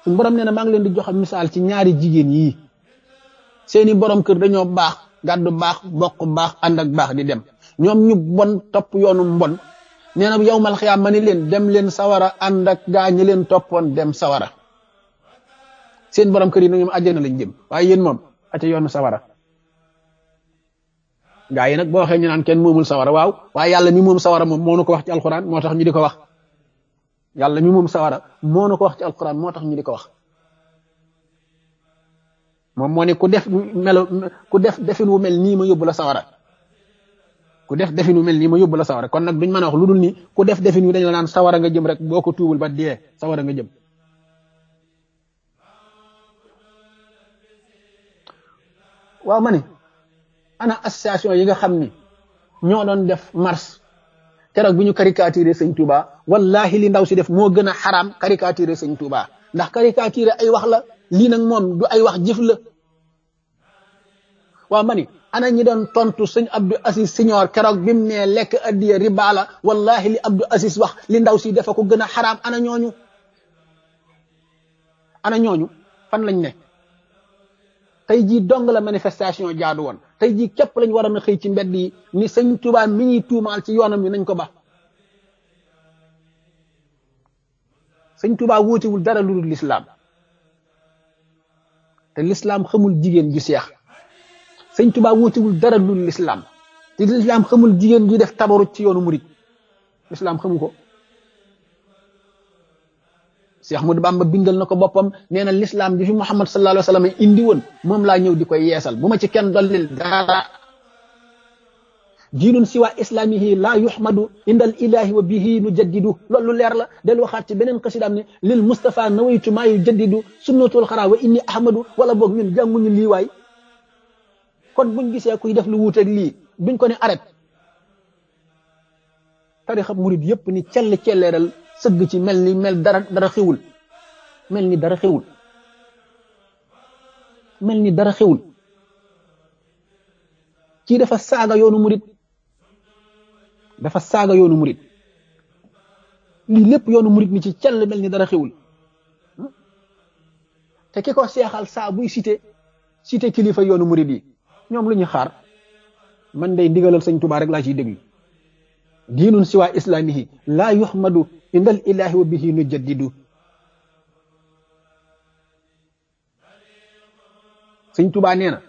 suñu borom nee na maa ngi leen di joxe misaal ci ñaari jigéen yii seeni borom kër dañoo baax gàddu baax bokk baax ànd ak baax di dem ñoom ñu bon topp yoonu mbon nee na yawmal xiyaam ma ni leen dem leen sawara ànd ak gaa ñi leen toppoon dem sawara seen borom kër yi nag ñoom àjjana lañ jëm waaye yéen moom aca yoonu sawara gaa yi nag boo waxee ñu naan kenn moomul sawara waaw waaye yàlla mi moom sawara moom moo nu ko wax ci alquran moo tax ñu di ko wax yàlla mi moom sawara moo nu ko wax ci alquran moo tax ñu di ko wax moom moo ne ku def defin wu mel nii ma yóbbu la sawara ku def defin wu mel nii ma yóbbu la sawara kon nag duñ mën a wax lu dul ni ku def defin wi dañ la naan sawara nga jëm rek boo ko tuubul ba dee sawara nga jëm waaw ma ne ana association yi nga xam ni ñoo doon def marche keroog bi ñu caricaturé sëñ Touba wallahi li ndaw si def moo gën a xaraam caricaturé sëñ Touba ndax caricaturé ay wax la lii nag moom du ay wax jëf la waaw ma ni ana ñi doon tontu sëñ Abdou Aziz Senior keroog bi mu nee lekk addiya riba la wallahi li Abdou Aziz wax li ndaw si dafa ko gën a xaraam ana ñooñu fan lañ ne tey jii dong la manifestation jaadu woon tey jii képp lañ waroon a xëy ci mbedd yi ni sëñ Touba mi ñuy tuumaal ci yoonam yi nañ ko ba sëñ Touba wóotewul dara lu dul lislaam te lislaam xamul jigéen ju seex sëñ Touba wóotewul dara lu dul lislaam te lislaam xamul jigéen ju def tabaru ci yoonu murit lislaam xamu ko Cheikh Ahmadou Bamba bindal na ko boppam nee na lislaam ji fi Muhammad sallallahu alayhi wa sallam indi woon moom laa ñëw di koy yeesal bu ma ci kenn dollil dara diinun siwa islamihi laa yuhmadu indal ilahi wa bihi nu jaddidu loolu leer la del waxaat ci beneen xasidaam ne lil Mustafa nawaytu maa yu jaddidu sunnatul xaraa wa inni ahmadu wala boog ñun jànguñu lii waay kon buñ gisee kuy def lu wuuteeg lii duñ ko ne arrêté tarixa murid yëpp ni celleeral sëgg ci mel dara xewul mel ni dara xewul kii dafa saaga yoonu murid lii lépp yoonu murid ni ci cell mel ni dara xewul te ki ko seexal saa buy cité kilifa yoonu murid yi ñoom lu ñu xaar man day ndigalal sëñ Tuubaa rek laa ciy déglu diinun siwa islamihi laa yuhmadu indal ilahi wa bihi nu jaddidu sëñ Tuubaa nee na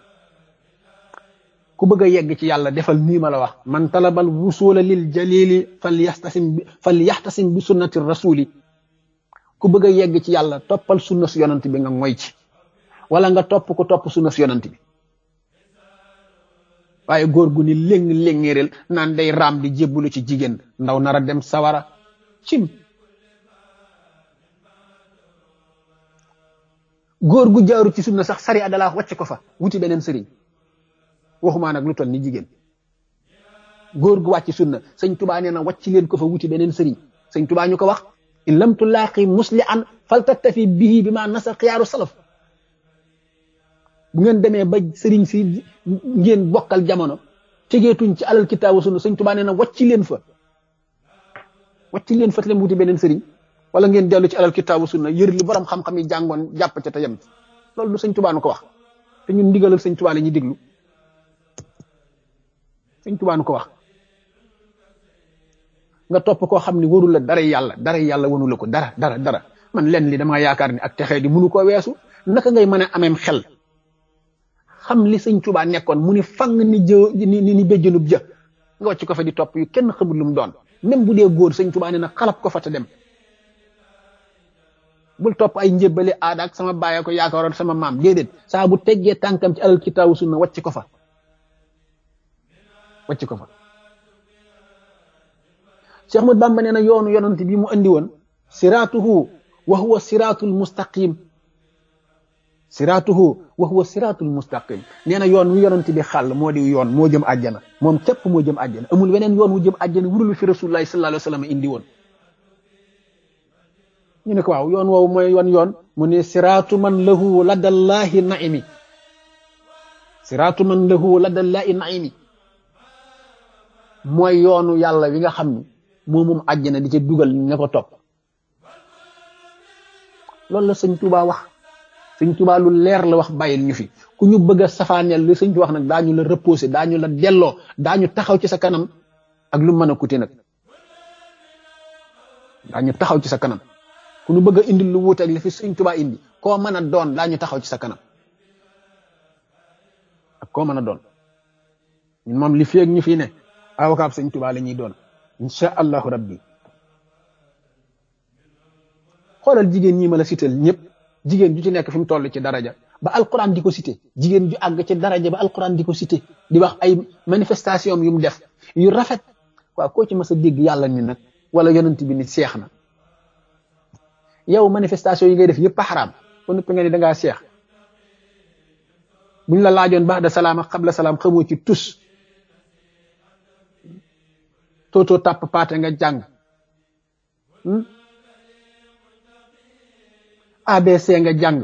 ku bëgg a yegg ci yàlla defal nii ma la wax man talabal wusula lil jalili fal yaxtasim bi sunnati rasuli ku bëgg a yegg ci yàlla toppal sunna su yonant bi nga ngoy ci wala nga topp sunna su yonant bi waaye góor gu ni léng-léngéeréel naan day raam di jébbalu ci jigéen ndaw nar a dem sawara cim góor gu jaaru ci sunna sax sari adala wàcc ko fa wuti beneen sëriñ waxumaa nag lu toll ni jigéen góor gu wàcc sunna sëñ Tuubaa nee na wàcc leen ko fa wuti beneen sëriñ sëñ Tuubaa ñu ko wax in lam tulaaqi muslihan fal tattafi bihi bi ma nasa xiyaaru salaf bu ngeen demee ba sëriñ si ngeen bokkal jamono tegeetuñ ci alal kitaabu sunna sëñ Tuubaa nee na wàcc leen fa te leen wuti beneen sëriñ wala ngeen dellu ci alal kitaabu sunna yër li borom xam-xam yi jàngoon jàpp ca te yem loolu du sëñ Tuubaa nu ko wax te ñun ndigalal sëñ Tuubaa la ñuy déglu sëñ Tuubaa nu ko wax nga topp koo xam ne warul la dara yàlla wanu la ko dara man leen li damaa yaakaar ni ak texee di mënu koo weesu naka ngay mën a ameem xel xam li sëñ Tuubaa nekkoon mu ni fang ni béjjënub jë nga wàcc ko fa di topp yu kenn xamul lu mu doon même bu dee góor sëñ Tuubaa nee na xalab ko fa te dem bul topp ay njébbali aada ak sama baay ko yaakaaroon sama maam déedéet saa bu teggee tànkam ci alal kitaabu sunna wàcc ko fa Cheikh Ahmadou Bamba nee na yoonu yonent bi mu andi woon siraatuhu wa huwa siraatul mustaqim nee na yoon wi yonent bi xàll moo di yoon moo jëm àjjana moom képp moo jëm àjjana amul weneen yoon wu jëm àjjana wurul fi rasulullahi sallallahu alayhi wa sallam indi woon ñu ne ko waaw yoon woowu mooy wan yoon mu ne siraatu man lahu ladallahi naimi mooy yoonu yàlla wi nga xam ni moom àjjana di ca dugal ña ko topp loolu la sëñ Tuubaa wax. sëñ Tuubaa lu leer la wax bàyyil ñu fi ku ñu bëgg a safaaneel li sëñ Tuubaa wax nag daañu la reposer daañu la delloo daañu taxaw ci sa kanam ak lu mën a coûter nag daañu taxaw ci sa kanam ku ñu bëgg a indi lu wuute ak li fi sëñ Tuubaa indi koo mën a doon daañu taxaw ci sa kanam ak koo mën a doon ñun moom li fi ak ñu fi ne avocat sëñ Tuubaa la ñuy doon insha allahu rabbi. xoolal jigéen ñi ma la sital ñëpp jigéen ju ci nekk fi mu toll ci daraja ba alquran di ko cité jigéen ju àgg ci daraja ba alquran di ko cité di wax ay manifestation yu mu def yu rafet waaw koo ci mas a dégg yàlla ni nag wala yonent bi ni seex na yow manifestation yi ngay def yëpp a xaraam ba noppi nga ni dangaa seex buñ la laajoon baax da salaam ak xabla salaam xamoo ci tus tootoo tàpp paate nga jàng ABC nga jàng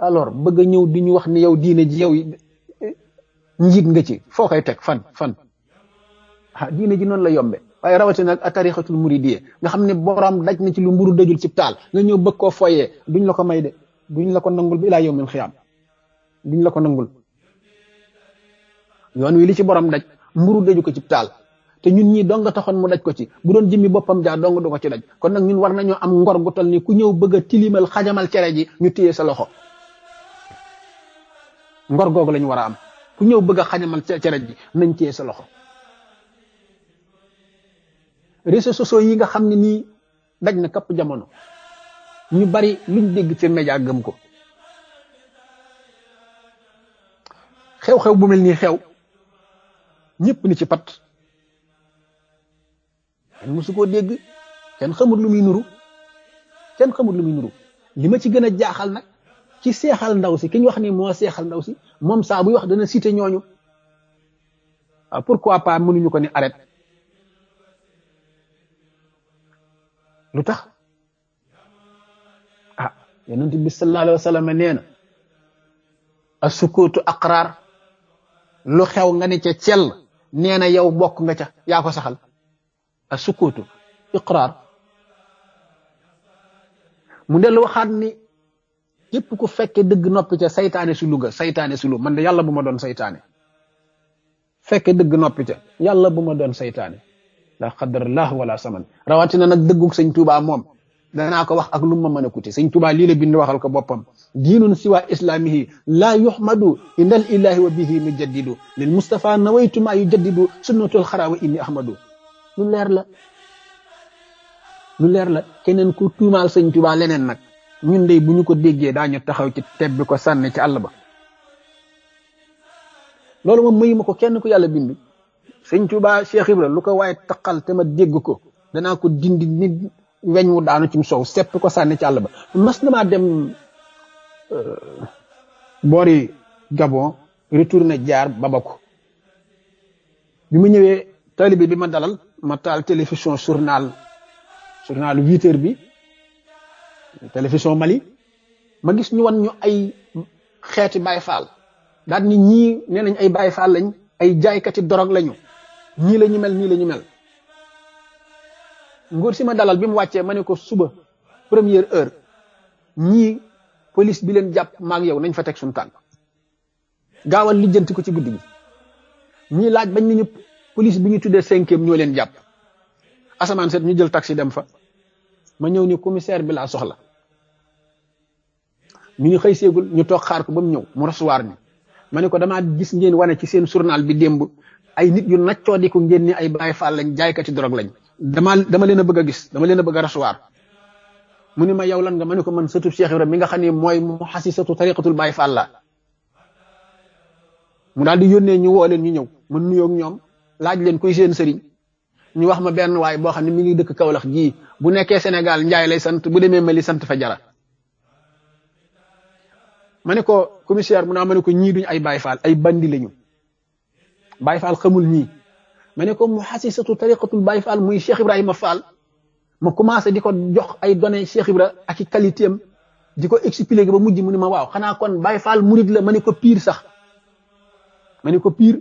alors bëgg a ñëw di ñu wax ni yow diine ji yow njiit nga ci foo koy teg fan diine ji noonu la yombe waaye rawatina ak tarixatul muridiyya nga xam ne borom daj na ci lu mburu dajul ci taal nga ñëw bëgg koo foyee duñ la ko may de duñ la ko nangul bi ilaa yawmil xiyaam duñ la ko nangul yoon wi li ci borom daj mburu daju ko ci taal te ñun ñii dong nga taxoon mu daj ko ci bu doon jëmmi boppam jaa dong du ko ci daj kon nag ñun war nañoo am ngor gu tal ni ku ñëw bëgg a tilimal xajamal cere ji ñu téye sa loxo ngor googu lañu war a am ku ñëw bëgg a xajamal cere ji nañ téye sa loxo. réseaux sociaux yi nga xam ne nii daj na kapp jamono ñu bari luñ dégg ci média gëm ko xew-xew bu mel nii xew ñëpp ni ci pat kenn mësu koo dégg kenn xamul lu muy nuru li ma ci gën a jaaxal nag ci seexal ndaw si ki ñu wax ni moo seexal ndaw si moom saa buy wax dana cité ñooñu waaw pourquoi pas mënuñu ko ni arrête lu tax yonent bi sallallahu alayhi wa sallam nee na as-sukuutu aqraar lu xew nga ne ca cell nee na yow bokk nga ca yaa ko saxal as-sukuutu iqraar mu dellu waxaat ni képp ku fekke dëgg noppi ca saytaane su luga saytaane su lu man de yàlla bu ma doon saytaane fekke dëgg noppi ca yàlla bu ma doon saytaane la qadarallah wala saman rawatina nag dëggug sëñ Tuubaa moom danaa ko wax ak lu ma mën a kuti sëñ Tuubaa lii la bind waxal ko boppam diinun siwa islamihi laa yuhmadu indal ilahi wa bihi mujaddidu lil Mustafa nawaytu ma yujaddidu sunnatul xara wa inni ahmadu lu leer la keneen ku tuumaal sëñ Tuubaa leneen nag ñun de bu ñu ko déggee daañu taxaw ci tebbi ko sànni ci àll ba loolu moom mayu ma ko kenn ku yàlla bind sëñ Tuubaa Cheikh Ibra lu ko waaye taqal te ma dégg ko danaa ko dindi nit weñ wu daanu ci soow sepp ko sànni ci àll ba mas na maa dem boori Gabon retourné jaar Bamako bi ma ñëwee taalibe bi ma dalal ma taal télévision journal 8h bi télévision Mali ma gis ñu wan ñu ay xeeti Baay Faal daal ni ñii nee nañ ay Baay Faal lañ ay jaaykati dorog lañu ñii la ñu mel nguur si ma dalal bi mu wàccee ma ne ko suba première heure ñii police bi leen jàpp maag yow nañ fa teg suñu tànk gaawal lijjanti ko ci guddi gi ñii laaj bañ nañu police bi ñu tuddee 5e ñoo leen jàpp asamaan set ñu jël taxi dem fa ma ñëw ni commissaire bi laa soxla ñu ngi xëy seegul ñu toog xaar ko ba mu ñëw mu recevoir ni ma ne ko damaa gis ngeen wane ci seen journal bi démb ay nit yu naccoo di ko ngeen ni ay Baay Faal lañ jaaykati drogue lañ dama leen a bëgg a gis dama leen a bëgg a recevoir mu ni ma yow lan nga ma ne ko man sëtub Cheikh Ibrahima mi nga xam ne mooy mu xasisatu tariqatul Baay Faal la mu daal di yónnee ñu woo leen ñu ñëw ma nuyoo ak ñoom laaj leen kuy seen sëriñ ñu wax ma benn waay boo xam ne mi ngi dëkk Kaolack gii bu nekkee Sénégal Njaay lay sant bu demee Mali sant fa Jara ma ne ko commissaire mu naa ma ne ko ñii duñ ay Baay Faal ay bandi lañu Baay Faal xamul ñii ma ne ko mu xasisatu tariqatul Baay Faal muy Cheikh Ibrahima Fall ma commencé di ko jox ay données Cheikh Ibra ak i qualité am di ko expliquer ba mujj mu ne ma waaw xanaa kon Baay Faal murid la ma ne ko pire sax ma ne ko pire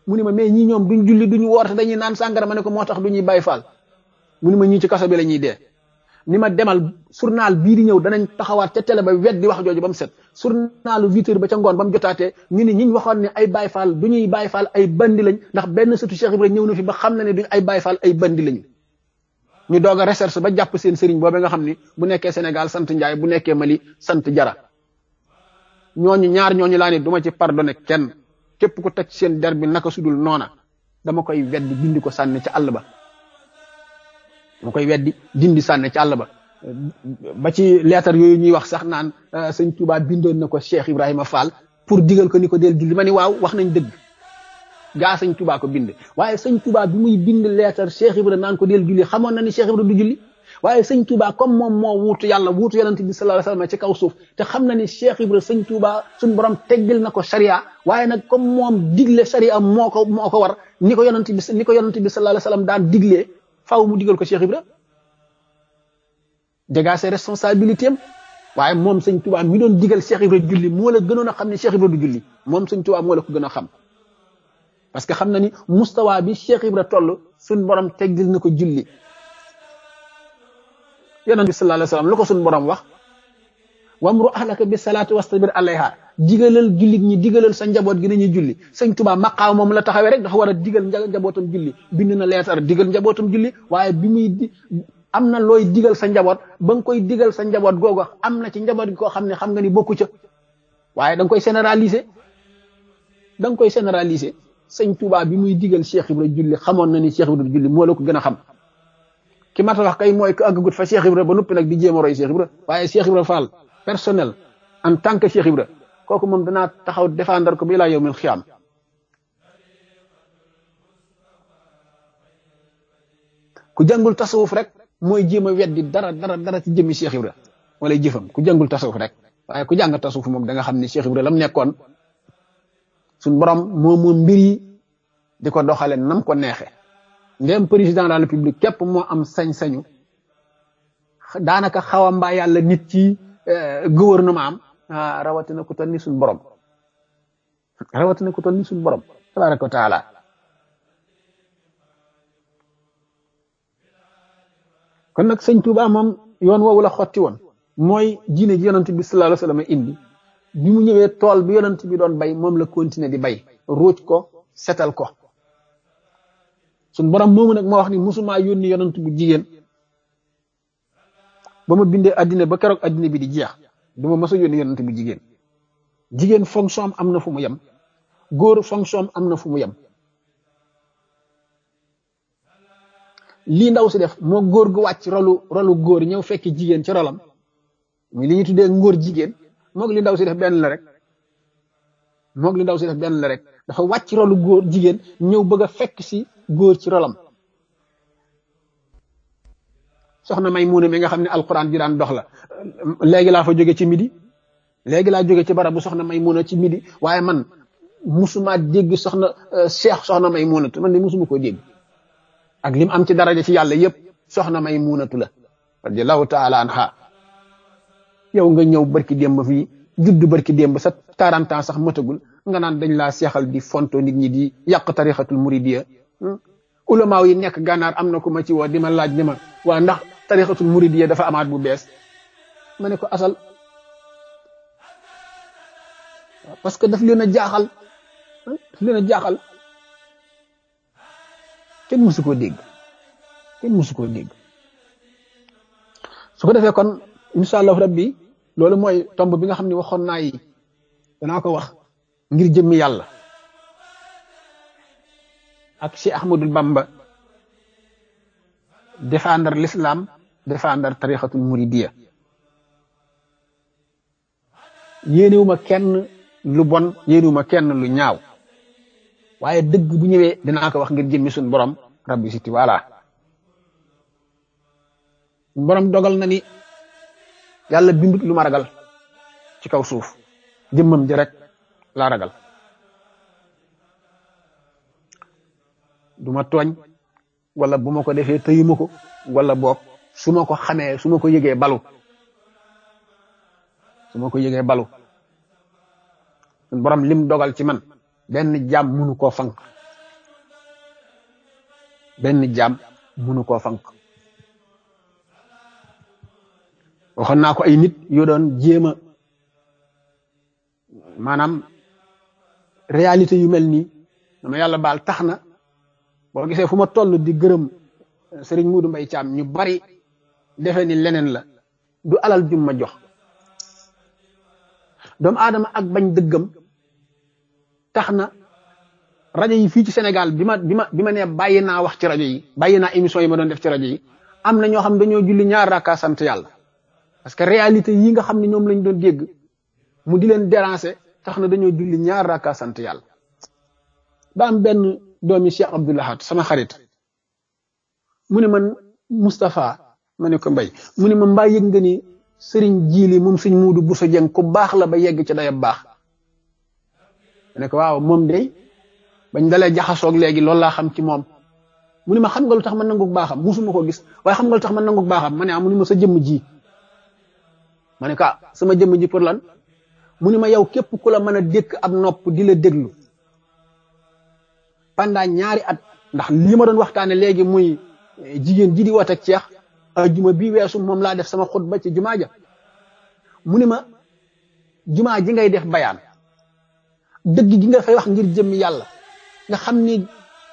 mu ne ma mais ñii ñoom duñ julli duñu woor te dañuy naan sàngara ma ne ko moo tax du ñuy Baay Faal mu ne ma ñii ci kaso bi la ñuy dee ni ma demal journal bii di ñëw danañ taxawaat ca télé ba weddi wax jooju ba mu set journalu 8h ba ca ngoon ba mu jotaatee ñu ni ñiñ waxoon ne ay Baay Faal du ñuy Baay Faal ay bandi lañ ndax benn sëtu Cheikh Ibrahima ñëw na fi ba xam na ne duñ ay Baay Faal ay bandi lañu ñu doog a recherche ba jàpp seen sëriñ boobe nga xam ni bu nekkee Sénégal sant Njaay bu nekkee Mali sant Jara ñooñu ñaar ñooñu laa ne duma ci pardonné kenn képp ku teg seen der bi naka sudul noona dama koy weddi dindi ko sànni ci àll ba dama koy weddi dindi sànni ci àll ba ci leetar yooyu ñuy wax sax naan sëñ Touba bindoon na ko Cheikh Ibrahima Fall pour digal ko ni ko del julli ma ni waaw wax nañ dëgg gaa sëñ Touba ko bind waaye sëñ Touba bi muy bind leetar Cheikh Ibrahima naan ko del julli xamoon na ni Cheikh Ibrahima du julli waaye sëñ Touba comme moom moo wuutu yàlla wuutu yonent bi sallallahu alayhi wasallam ci kaw suuf te xam na ni Cheikh Ibrahima sëñ Touba suñ borom teggil na ko sharia waaye nag comme moom digle sharia moo ko war ni ko yonent bi sallallahu alayhi wasallam daan diglee faaw mu digal ko Cheikh Ibrahima dégaa ses responsabilités am waaye moom sëñ Touba mi doon digal Cheikh Ibrahima julli moo la gënoon a xam ne Cheikh Ibrahima du julli moom sëñ Touba moo la ko gën a xam parce que xam na ni mustawa bi Cheikh Ibrahima toll suñ borom teggil na ko julli yonent bi sallallahu alayhi wasallam lu ko suñ borom wax wamru ahlaka bi salaati wastabir alayha digalal jullit ñi digalal sa njaboot gi nañuy julli sëñ Touba maqaam moom la taxawee rek dafa war a digal njabootam julli bind na leetar digal njabootam julli waaye bi muy am na looy digal sa njaboot ba nga koy digal sa njaboot googu am na ci njaboot gi koo xam ne xam nga ni bokku ca waaye da nga koy généraliser sëñ Touba bi muy digal Cheikh Ibrahima julli xamoon na ni Cheikh Ibrahima julli moo la ko gën a xam ki ma ta wax kay mooy ko àggagut fa Cheikh Ibrahima ba noppi nag di jéem a roy Cheikh Ibrahima waaye Cheikh Ibrahima Fall personnel en tant que Cheikh Ibrahima kooku moom danaa taxaw défendre ko bi laa yawmil xiyaam ku jàngul tasawuf rek mooy jéem a weddi dara ci jëmmi Cheikh Ibrahima wala jëfam ku jàngul tasawuf rek waaye ku jàng tasawuf moom da nga xam ne Cheikh Ibrahima lam nekkoon suñ borom moom mbir yi di ko doxale nam ko neexe ndem président de la République képp moo am sañ-sañu daanaka xaw a mbaa yàlla nit ci gouvernement am rawatina ku toll ni suñ borom tabaraka wa taala kon nag sëñ Touba moom yoon woowu la xotti woon mooy diine ji yonent bi sallallahu alayhi wasallam indi bi mu ñëwee tool bi yonent bi doon bay moom la continuer di bay ruuj ko setal ko suñ borom moomu nag moo wax ni musuma yónni yonent bu jigéen ba ma bindee addina ba keroog addina bi di jeex du ma mës a yónni yonent bu jigéen fonction am na fu mu yem góor fonction am na fu mu yem lii ndaw si def moo góor gu wàcc rolu góor ñëw fekk jigéen ci rolam muy li ñuy tuddee ngóor jigéen moog li ndaw si def benn la rek dafa wàcc rolu góor jigéen ñëw bëgg a fekk si góor ci rolam soxna Maymuna mi nga xam ne alquran ji daan dox la léegi laa fa jóge ci midi léegi laa jóge ci barab bu soxna Maymuna ci midi waaye man musuma dégg soxna Maymunatu man de musuma koo dégg ak lim am ci daraja ci yàlla yëpp soxna Maymunatu la radiyallahu taala anha yow nga ñëw barki démb fii judd barki démb sa 40 ans sax matagul nga naan dañ laa seexal di fonto nit ñi di yàq tarixatul muridiya ulamaaw yi nekk gànnaar am na ku ma ci woo di ma laaj ni ma waa ndax tarixatul muridiya dafa amaat bu bees ma ne ko asal parce que daf leen a jaaxal kenn mësu koo dégg su ko defee kon incha allahu rabbi loolu mooy tomb bi nga xam ne waxoon naa yi danaa ko wax ngir jëmmi yàlla ak Cheikh Ahmadul Bamba défendre l'islam défendre tarixatul muridiya yéenewuma kenn lu bon yéenewuma kenn lu ñaaw waaye dëgg bu ñëwee dinaa ko wax ngir jëmmi suñ borom rabbi siti wala borom dogal na ni yàlla bindut lu ma ragal ci kaw suuf jëmmam ji rek laa ragal du ma tooñ wala bu ma ko defee tëyuma ko wala boog su ma ko xamee su ma ko yëgee balu borom lim dogal ci man benn jaam munu koo fank waxoon naa ko ay nit yoo doon jéem a maanaam réalité yu mel nii dama yàlla baal tax na boo gisee fu ma toll di gërëm Serigne Modou Mbaye Thiam ñu bari defe ni leneen la du alal jum ma jox doomu aadama ak bañ dëggam tax na rajo yi fii ci Sénégal bi ma nee bàyyi naa wax ci rajo yi bàyyi naa émission yi ma doon def ci rajo yi am na ñoo xam dañoo julli ñaar rakka sant yàlla parce que réalité yi nga xam ne ñoom lañ doon dégg mu di leen déranger tax na dañoo julli ñaar rakka sant yàlla ba am benn doomi Cheikh Abdoul Ahad sama xarit mu ne man Moustapha ma ne ko Mbay mu ne ma mbaa yëg nga ni Sëriñ Jiili moom Sëriñ Muudu Buso Jeng ku baax la ba yegg ci dayab baax ma ne ko waaw moom de bañ dalee jaxasoog léegi loolu laa xam ci moom mu ne ma xam nga lu tax man nangu baaxam musuma ko gis waaye xam nga lu tax man nangu baaxam ma ne mu ne ma sa jëmm ji ma ne ko sama jëmm ji pour lan mu ne ma yow képp ku la mën a dékk ab nopp di la déglu pendant ñaari at ndax lii ma doon waxtaane léegi muy jigéen ji di wat ak ceex juma bii weesu moom laa def sama xutba ci jumaa ja mu ne ma jumaa ji ngay def bayaan dëgg gi nga fay wax ngir jëmmi yàlla nga xam ni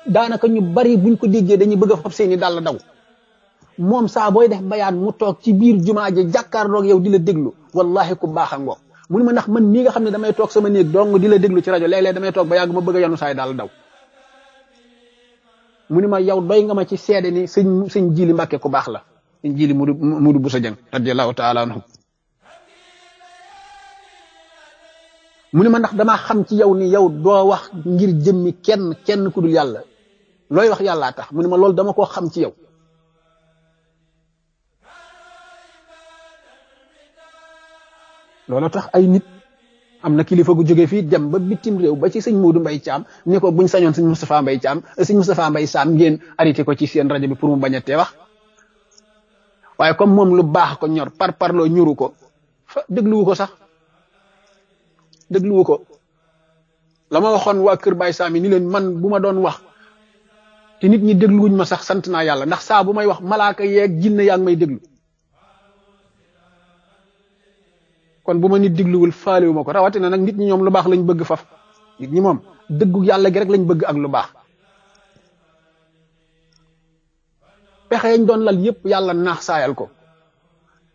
daanaka ñu bari buñ ko déggee dañuy bëgg a fab seeni dàll daw moom saa booy def bayaan mu toog ci biir jumaa ji jàkkaarloog yow di la déglu wallahi ku baax a ngoo mu ne ma ndax man mii nga xam ne damay toog sama néeg dong di la déglu ci rajo léeg-léeg damay toog ba yàgg ma bëgg a yanu saay dàll daw mu ne ma yow doy nga ma ci seede ni sëñ Jili Mbàkke ku baax la sëñ Jili Muudu Buso Jeng radiyallahu taala anhu mu ne ma ndax damaa xam ci yow ni yow doo wax ngir jëmmi kenn ku dul yàlla looy wax yàllaa tax mu ne ma loolu dama koo xam ci yow loolu tax ay nit am na kilifa gu jóge fii dem ba bitim réew ba ci sëñ Modou Mbaye Thiam ni ko buñ sañoon sëñ Moustapha Mbaye Thiam sëñ Moustapha Mbaye Sam ngeen arrêté ko ci seen rajo bi pour mu bañ a tee wax waaye comme moom lu baax ko ñor parloo ñuru ko fa dégluwu ko sax dégluwu ko la ma waxoon waa Kër Baye Sam yi ni leen man bu ma doon wax te nit ñi dégluwuñ ma sax sant naa yàlla ndax saa bu may wax malaaka yeeg jinne yaa ngi may déglu kon bu ma nit dégluwul faalewu ma ko rawatina nag nit ñi ñoom lu baax lañ bëgg faf nit ñi moom dëggu yàlla gi rek lañ bëgg ak lu baax pexe yañ doon lal yépp yàlla naax saayal ko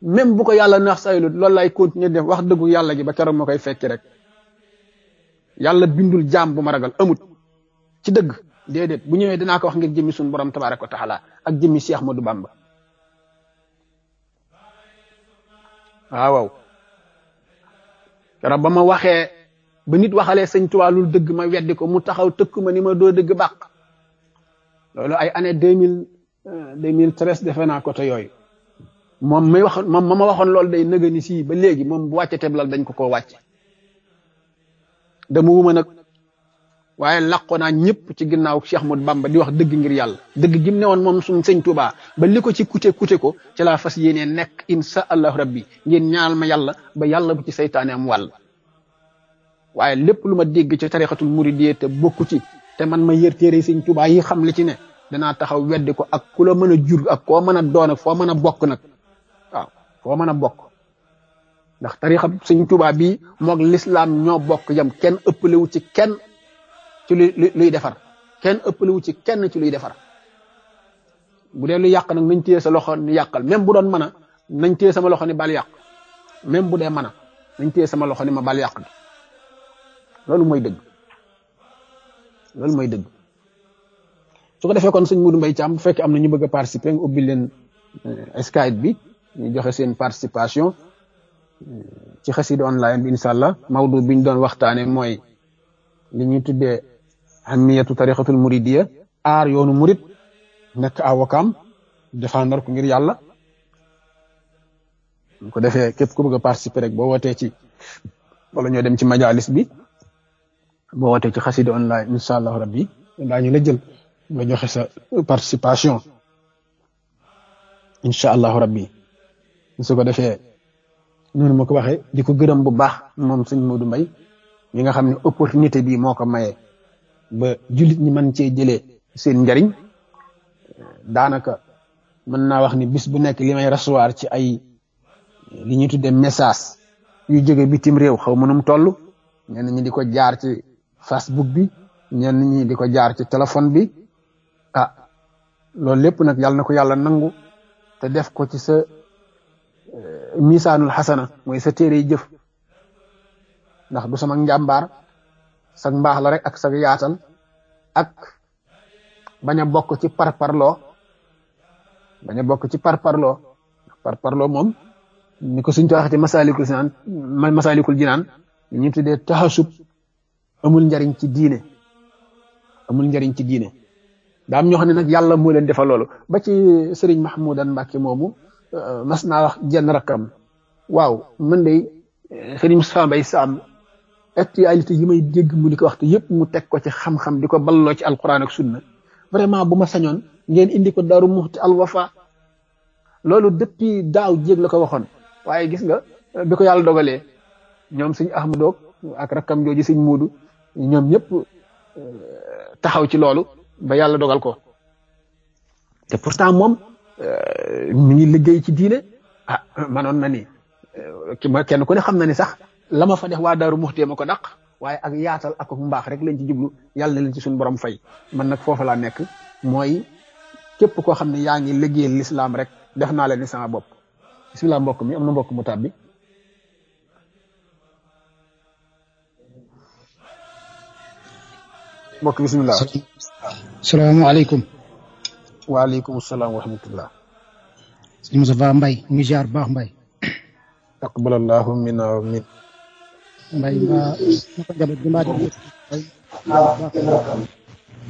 même bu ko yàlla naax saayalut loolu lay continuer def wax dëggu yàlla gi ba keroog ma koy fekki rek yàlla bindul jaam bu ma ragal amut ci dëgg déedéet bu ñëwee dinaa ko wax ngir jëmmi suñu borom tabaaraka wa taala ak jëmmi Cheikh Modou Bamba waaw keroog ba ma waxee ba nit waxalee sëñ Tuubaa lu dëgg ma weddi ko mu taxaw tëkku ma ni ma doo dëgg bàq loolu ay année 2013 defe naa ko te yooyu moom may wax moom ma waxoon loolu day nëga ni sii ba léegi moom bu wàcce teblal dañ ko koo wàcce dama wuma nag waaye làqoo naa ñëpp ci ginnaaw Cheikh Modou Bamba di wax dëgg ngir yàlla dëgg gi mu ne woon moom suñ sëñ Tuubaa ba li ko ci kute ko ci laa fas yéenee nekk insha allahu rabbi ngeen ñaanal ma yàlla ba yàlla bu ci saytaane am wàll waaye lépp lu ma dégg ci tarixatul muridiyya te bokku ci te man ma yër téere sëñ Tuubaa yi xam li ci ne danaa taxaw weddi ko ak ku la mën a jur ak koo mën a doon ak foo mën a bokk nag waaw foo mën a bokk ndax tarixa sëñ Tuubaa bii moog lislaam ñoo bokk yam kenn ëppalewu ci kenn ci luy defar kenn ëppalewu ci kenn ci luy defar bu dee lu yàq nag nañ téye sa loxo ni yàqal même bu doon mën a nañ téye sama loxo ni bal yàq même bu dee mën a nañ téye sama loxo ni ma bal yàq loolu mooy dëgg loolu mooy dëgg su ko defee kon sëñ Modou Mbaye Thiam bu fekkee am na ñu bëgg a participer nga ubbi leen Skype bi ñu joxe seen participation ci xasida online bi incha allah mawdu bi ñu doon waxtaane mooy li ñuy tuddee ahmiyatu tariqatul muridiyya aar yoonu murid nekk avocat défendre ko ngir yàlla bu ko defee képp ku bëgg a participer rek boo wootee ci wala ñoo dem ci majalis bi boo wootee ci xasida online incha allah rabbi daañu la jël nga joxe sa participation incha allahu rabbi su ko defee noonu ma ko waxee di ko gërëm bu baax moom sëñ Modou Mbaye mi nga xam ne opportunité bi moo ko mayee ba jullit ñi mën cee jëlee seen njariñ daanaka mën naa wax ni bis bu nekk li may recevoir ci ay li ñuy tuddee message yu jóge bitim réew xaw mënum toll ñenn ñi di ko jaar ci Facebook bi ñenn ñi di ko jaar ci téléphone bi ah loolu lépp nag yàlla na ko yàlla nangu te def ko ci sa misaanul xasana mooy sa téere yi jëf ndax du sama njàmbaar sag mbaax la rek ak sag yaatal ak bañ a bokk ci parparloo parparloo moom ni ko suñ waxee ci masalikul jinaan li ñu tuddee taxasub amul njariñ ci diine daa am ñoo xam ne nag yàlla moo leen defal loolu ba ci Serigne Mahmoudan Mbacke moomu mas naa wax jenn rakkam waaw man de Serigne Moustapha Mbaye Sam actualité yi may dégg mu di ko wax te yëpp mu teg ko ci xam-xam di ko balloo ci alquran ak sunna vraiment bu ma sañoon ngeen indi ko Daaru Muxti Al Wafa loolu depuis daaw jéeg la ko waxoon waaye gis nga bi ko yàlla dogalee ñoom suñ Ahmadou ak rakkam jooju suñ Muudu ñoom ñëpp taxaw ci loolu ba yàlla dogal ko te pourtant moom mi ngi liggéey ci diine manoon na ni kenn ku ne xam na ni sax la ma fa def waa Daaru Muxti ma ko daq waaye ak yaatal ak mbaax rek lañ ci jublu yàlla na leen ci suñu borom fay man nag foofu laa nekk mooy képp koo xam ne yaa ngi liggéeyal lislaam rek def naa leen ni sama bopp bisimilah mbokk mi am na mbokk mu tàbbi mbokk bisimilah. salaamaaleykum. waaleykum salaam wa rahmatullah. sëñ Moustapha Mbaye mu ngi ziar baax Mbaye. taqabbalallahu minna wa min. Mbaye mbaa naka njaboot gi mbaa di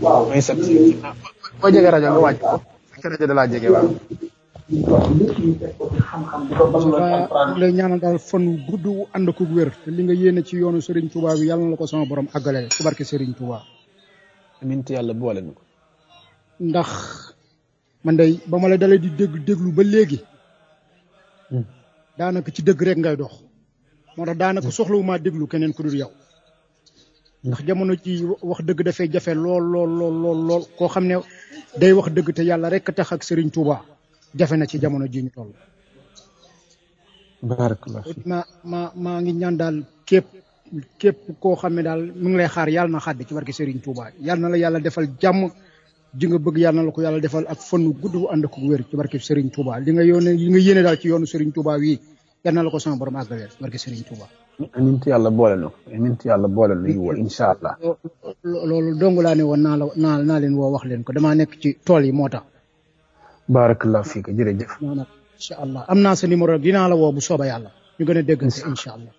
waaw may sant boo jege rajo nga wàcc ko fekk rajo da laa jege waaw. lay ñaanal daal fan gudd wu ànd ko wér te li nga yéene ci yoonu Serigne Touba bi yàlla na ko sama borom àggale ci barke Serigne Touba. amiin te yàlla boole na ko. ndax man day ba ma la dalee di déglu ba léegi. daanaka ci dëgg rek ngay dox. moo tax daanaka soxlawuma déglu keneen ku dul yow. ndax jamono ci wax dëgg dafay jafe lool koo xam ne day wax dëgg te yàlla rek tax ak Serigne Touba jafe na ci jamono ji ñu toll. barakallah maa ngi ñaan daal képp koo xam ne daal mu ngi lay xaar yàlla na xàddi ci barke Serigne Touba yàlla na la yàlla defal jàmm ji nga bëgg yàlla na la ko yàlla defal ak fanu gudd bu ànd ko wér ci barke Serigne Touba li nga yéene daal ci yoonu Serigne Touba wi yàlla na la ko sama borom àggaleel ci barke Serigne Touba. amiin te yàlla boole na ko amiin te yàlla boole na yiw incha allah. loolu dong laa ne woon naa leen woo wax leen ko damaa nekk ci tool yi moo tax. barakallah fiika jërëjëf. incha allah am naa sa numéro dinaa la woo bu sooba yàlla ñu gën a déggante incha allah.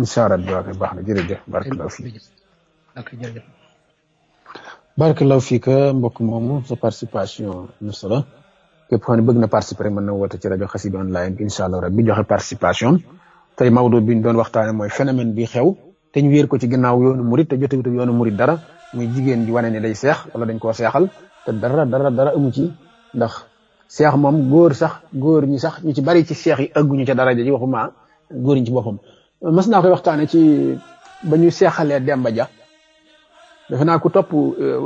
incha allah baax na jërëjëf barakallahu fiika. jërëjëf. barakallahu fiika mbokk moomu sa participation am na solo képp koo xam ne bëgg na participer rek mën na woote ci rajo Xassida online bi incha allah rabbi joxe participation tey Maodo bi ñu doon waxtaane mooy phénomène bi xew te ñu wéer ko ci gannaaw yoonu murit te jotewut ak yoonu murit dara muy jigéen ji wane ne day seex wala dañ koo seexal te dara amu ci ndax seex moom góor ñi sax ñu ci bari ci seex yi ëgguñu ca daraja ji waxuma góor ñi ci boppam. mas naa koy waxtaane ci ba ñu seexalee Demba Dia defe naa ku topp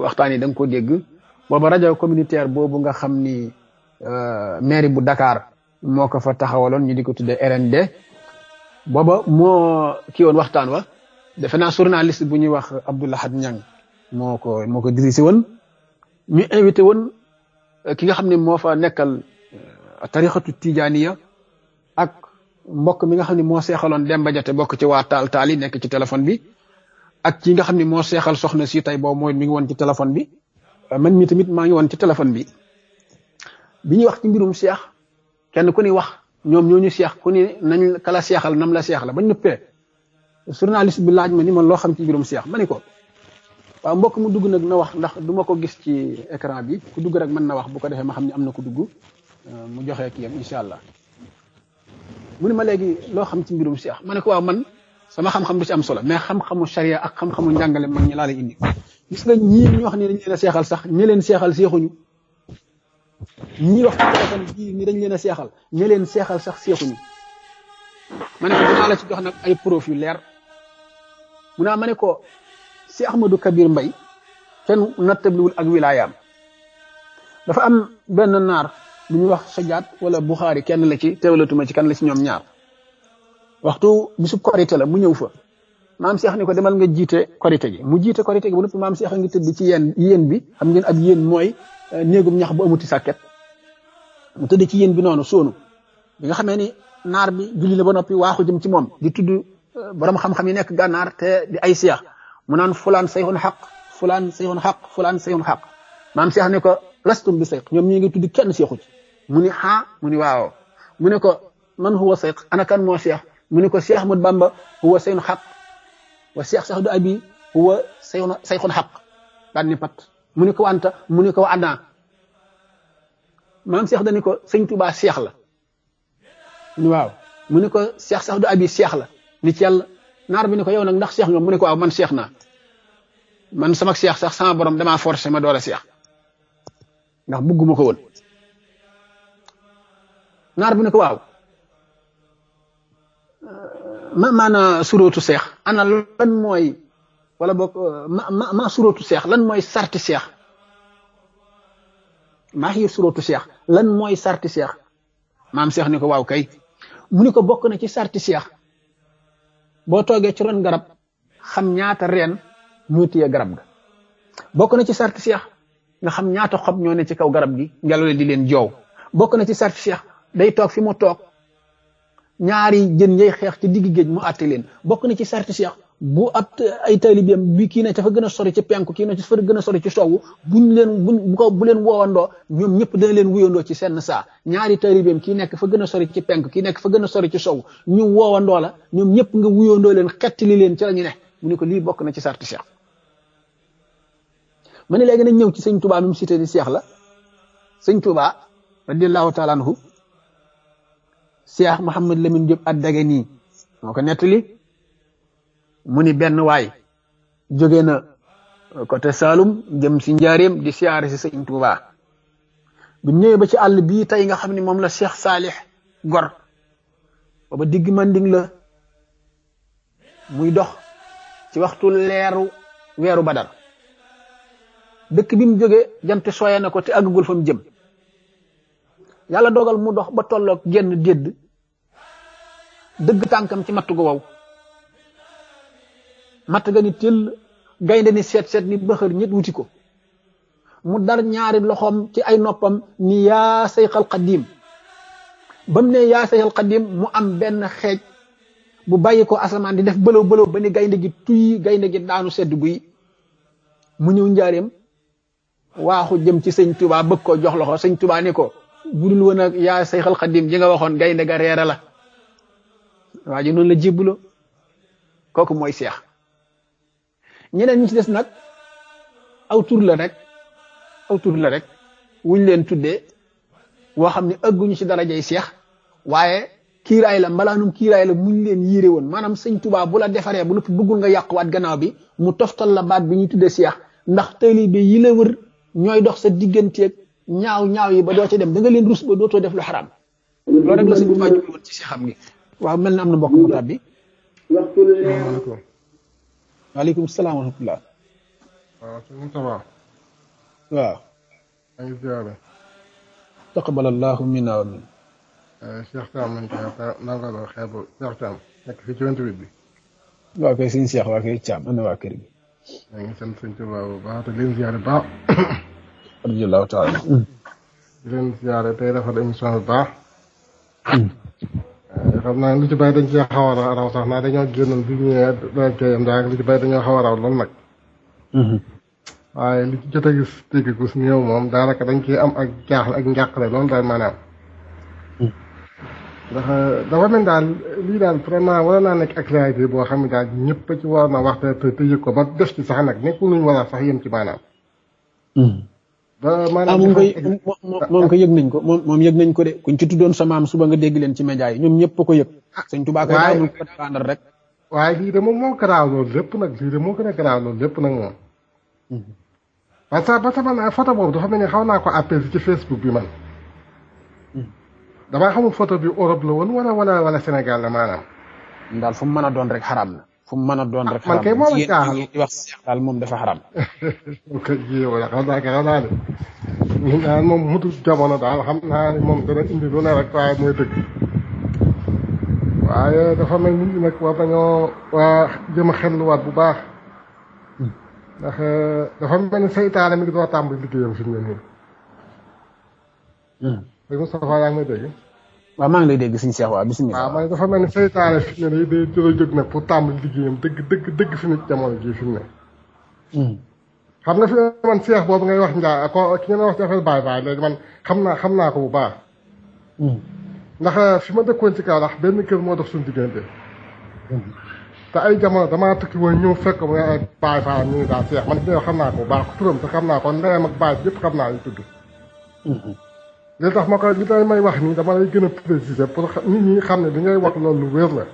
waxtaan yi da nga ko dégg booba rajo communautaire boobu nga xam ni mairie bu Dakar moo ko fa taxawaloon ñu di ko tuddee RND booba moo kii woon waxtaan wa defe naa journaliste bu ñuy wax Abdoulahad Niang moo ko dirigé woon ñu invité woon ki nga xam ne moo fa nekkal tarixatu Tijaaniya ak mbokk mi nga xam ne moo seexaloon Demba Dia te bokk ci waa taal yi nekk ci téléphone bi ak ki nga xam ne moo seexal soxna si tey boobu mooy mi ngi woon ci téléphone bi man mi tamit maa ngi woon ci téléphone bi ñuy wax ci mbirum seex kenn ku ni wax ñoom ñooñu seex ku ni nañ kala seexal nam la seex la bañ nëppee journaliste bi laaj ma ni man loo xam ci mbirum seex ma ni ko waaw mbokk mu dugg nag na wax ndax du ma ko gis ci écran bi ku dugg rek mën na wax bu ko defee ma xam ne am na ku dugg mu joxe kii yam incha allah mu ni ma léegi loo xam ci mbirum seex ma ne ko waaw man sama xam-xam du ci am solo mais xam-xamu sharia ak xam-xamu njàngale mag ñi laa lay indi gis nga ñii ñu wax ni dañ leen a seexal sax ñi leen seexal seexuñu ñii wax ci téléphone bii ni dañ leen a seexal ñi leen seexal sax seexuñu ma ne ko dinaa la ci jox nag ay preuve yu leer mu naa ma ne ko si Ahmadou Kabir Mbaye kenn nattabliwul ak wilaayaam dafa am benn naar bu ñu wax Sajaat wala Buxaari kenn la ci teewlatuma ci kan la ci ñoom ñaar waxtu bisub korite la mu ñëw fa maam Cheikh ni ko demal nga jiite korite gi mu jiite korite gi bu noppi maam Cheikh a ngi tëdd ci yéen bi xam ngeen ab yéen mooy néegum ñax bu amuti sàkket mu tëdd ci yéen bi noonu soonu bi nga xamee ni naar bi julli la ba noppi waaxu jëm ci moom di tudd borom xam-xam yi nekk gànnaar te di ay seex mu naan fulaan sayxun xaq fulaan sayxun xaq fulaan sayxun xaq maam Cheikh ne ko lastum bi sayx ñoom ñi ngi tudd kenn seexu ci mu ni xaa mu ni waaw mu ne ko man huwa sayx ana kan moo seex mu ne ko Cheikh Ahmad Bamba huwa sayxun xaq wa Cheikh Saadu Abi huwa sayxun xaq daan ni pat mu ne ko wanta mu ne ko wa ana maam Cheikh dani ko sëñ Tuubaa seex la ni waaw mu ne ko Cheikh Saadu Abi seex la ni ci yàlla naar bi ne ko yow nag ndax seex nga mu ne ko waaw man seex naa man sama seex sax sama borom damaa forcé ma door a seex ndax bugguma ko woon naar bi ne ko waaw maana surootu seex ana lan mooy wala boog ma surootu seex lan mooy sarti seex maa xiir surootu seex lan mooy sarti seex maam seex ni ko waaw kay mu ni ko bokk na ci sarti seex boo toogee ci ron garab xam ñaata reen ñoo téye garab ga bokk na ci sarti seex nga xam ñaata xob ñoo ne ci kaw garab gi ngelaw li di leen joow bokk na ci sarti seex day toog fi mu toog ñaari jën yay xeex ci digg géej mu àtte leen bokk na ci sarti seex bu ab ay taalibeem bi kii ne dafa gën a sori ci penku kii ne dafa gën a sori ci sowwu bu leen woowandoo ñoom ñëpp dana leen wuyandoo ci seen saa ñaari taalibeem kii nekk fa gën a sori ci penku kii nekk fa gën a sori ci sowwu ñu woowandoo la ñoom ñëpp nga wuyandoo leen xettali leen ci la ñu ne mu ne ko lii bokk na ci sarti seex ma ne léegi nañ ñëw ci sëñ Touba mi mu cité ni seex la sëñ Touba radiallahu taala anhu Cheikh Mouhamad Lamine Diop ad-Dagani moo ko nettali mu ni benn waay jóge na côté Saloum jëm si njaareem di siyaare si sëñ Touba bi ñëwee ba ci àll bii tey nga xam ne moom la Cheikh Salih gor booba digg manding la muy dox ci waxtu leeru weeru Badar dëkk bi mu jóge jant sooye na ko te àggagul fa mu jëm yàlla dogal mu dox ba tolloog genn dédd dëgg tànkam ci matt gu wow matt ga ni tëll gaynde ni seet ni bëxër ñett wuti ko mu dar ñaari loxoom ci ay noppam ni yaa sayxal xadim ba mu ne yaa sayxal xadim mu am benn xeej bu bàyyi ko asamaan di def bëlëw bëlëw ba ni gaynde gi tuy gaynde gi daanu sedd guy mu ñëw njaareem waaxu jëm ci sëñ Touba bëgg ko jox loxo sëñ Touba ni ko budul woon ak yaa sayxal xadim ji nga waxoon gaynde ga reere la waa ji noonu la jébbulo kooku mooy seex ñeneen ñi ci des nag aw tur la rek wuñ leen tuddee woo xam ne ëgguñu ci darajay seex waaye kiiraay la mbalaanum kiiraay la muñ leen yiire woon maanaam sëñ Touba bu la defaree bu noppi bëggul nga yàquwaat gannaaw bi mu toftal la baat bi ñuy tuddee seex ndax taalibe yi la wër ñooy dox sa digganteeg ñaaw yi ba doo ca dem da nga leen rus ba dootoo def lu xaraam loolu rek la sëñ Touba jublu woon ci seexam gi waaw mel na am na mbokk mu tàbbi waaleykum salaam wa rahmatullah waaw sëñ Moustapha waaw maa ngi ziare taqabbalallahu minna wa min Cheikh Thiam lañ koy nangaloo xeebu Cheikh Thiam nekk fii ci 28 bi waaw kay sëñ Cheikh waa kay Thiam ana waa kër gi maa ngi sant sëñ Touba bu baax te leen ziare baax radiyallahu taala di leen ziare tey defal émission bu baax xam naa lu ci bàyyi dañ cee xaw a raw sax naa dañoo génnoon bi ñëwee kayam daal lu ci bàyyi dañoo xaw a raw loolu nag waaye li ci jot a gis dégg si ñëw moom daanaka dañ ciy am ak jaaxle ak njàqale loolu daal maanaam ndax dafa mel daal lii daal vraiment war naa nekk actualité boo xam ne daal ñëpp ci war na wax te yëg ko ba des ci sax nag nekkul luñ war a sax yem ci maanaam ba maanaam moom ko yëg nañ ko moom yëg nañ ko de kuñ ci tuddoon sa maam suba nga dégg leen ci média yi ñoom ñëpp ko yëg sëñ Touba koy daamul ko défendre rek waaye lii de moom moo garaaw loolu lépp nag lii de moo gën a garaaw loolu lépp nag moom parce que man photo boobu dafa mel ni xaw naa ko appel ci Facebook bi man damaa xamul photo bi Europe la woon wala Sénégal la maanaam daal fu mu mën a doon rek xaraam na fu mu mën a doon rek man kay moom a jaaxal di wax seex daal moom dafa xaraam ok ji wala xam naa de ñu naan moom mutu jamono daal xam naa ni moom dana indi lu ne rek waaye mooy dëgg waaye dafa mel nit ñi nag war nañoo waa jëm a xelluwaat bu baax ndax dafa mel ni seytaane mi ngi doon tàmbali liggéeyam fi mu ne nii. dégg Moustapha yaa ngi may dégg. waaw maa ngi lay dégg suñu Cheikh waaw bisimilah. waaw man dafa mel ni seytaane fi mu ne nii day jóg nag pour tàmbali liggéeyam dëgg fi mu ne jamono jii fi mu ne. xam nga fi man Cheikh boobu ngay wax Ndiaye ki ngeen wax ci affaire Baye Baye léegi man xam naa ko bu baax. ndax fi ma dëkkoon ci kaw ndax benn kër moo dox suñu diggante. te ay jamono damaa tukki woon ñëw fekk mu ay Baye Baye ñu ne daal Cheikh man fi xam naa ko bu baax turam te xam naa ko ndeyam ak baay yëpp xam naa yu tudd. li tax ma koy li tay may wax nii dama lay gën a préciser pour nit ñi xam ne li ngay wax loolu lu wér la.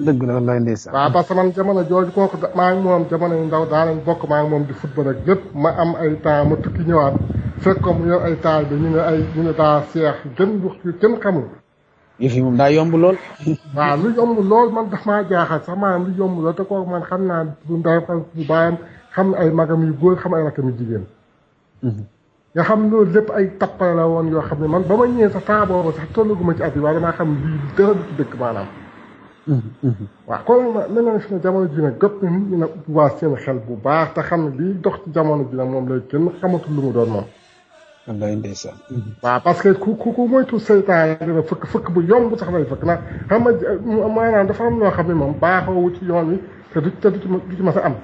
dëgg la wallaay ndeysaan. waaw parce que man jamono jooju kooku maa ngi moom jamono yu ndaw daa lañ bokk maa ngi moom di football ak lépp ma am ay temps ma tukki ñëwaat fekk ko mu yor ay taal bi ñu ne daa Cheikh gën wax yu kenn xamul. yëf yi moom daa yomb lool. waaw lu yomb lool man daf maa jaaxal sax maanaam lu yomb lool te kooku man xam naa bu ndaw xam bu baayam xam ay magam yu góor xam ay rakam yu jigéen. nga xam loolu lépp ay tappale la woon yoo xam ne man ba ma ñëwee sax temps boobu sax tollaguma ci at yi waaye damaa xam lii dara du ci dëkk maanaam. waaw kon na nga ne fi ne jamono ji nag gëpp nit ñi nag ubbiwaat seen xel bu baax te xam ne lii dox ci jamono ji nag moom lay kenn xamatul lu mu doon moom. wallaay ndeysaan. waaw parce que ku moytu seytaane dina fëkk bu yomb sax lay fëkk ndax xam nga maanaam dafa am loo xam ne moom baaxoowu ci yoon wi te du ci mas a am.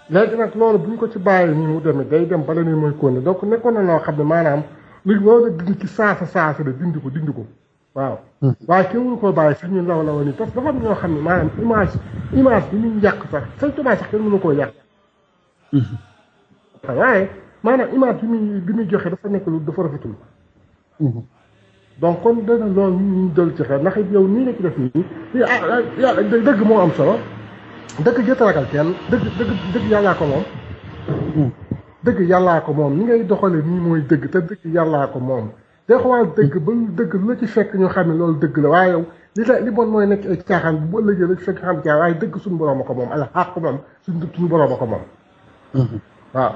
léegi nag loolu bu ñu ko ci bàyyi nii mu demee day dem bala ni mooy kóone donc nekkoon na loo xam ne maanaam luy war a dindi ci saasa de dindi ko waaw. waaye kenn mënu koo bàyyi sax ñu law nii parce que dafa am ñoo xam ne maanaam image bi ñuy yàq sax Sëñ Tuubaa sax kenn mënu koo yàq. waaye maanaam image bi muy joxe dafa nekk lu dafa rafetul. donc kon dana loolu ñu dal ci xel ndax yow nii la ci def nii dëgg moo am solo. dëgg jot a ragal kenn dëgg yàllaa ko moom. dëgg yàllaa ko moom ni ngay doxale nii mooy dëgg te dëgg yàllaa ko moom. day xool dëgg ba dëgg lu la ci fekk ñoo xam ne loolu dëgg la waaye yow li bon mooy nekk ay caaxaan bu ëllëgee la ci fekk xam caaxaan waaye dëgg suñu borom a ko moom ala xàq moom suñu borom a ko moom. waaw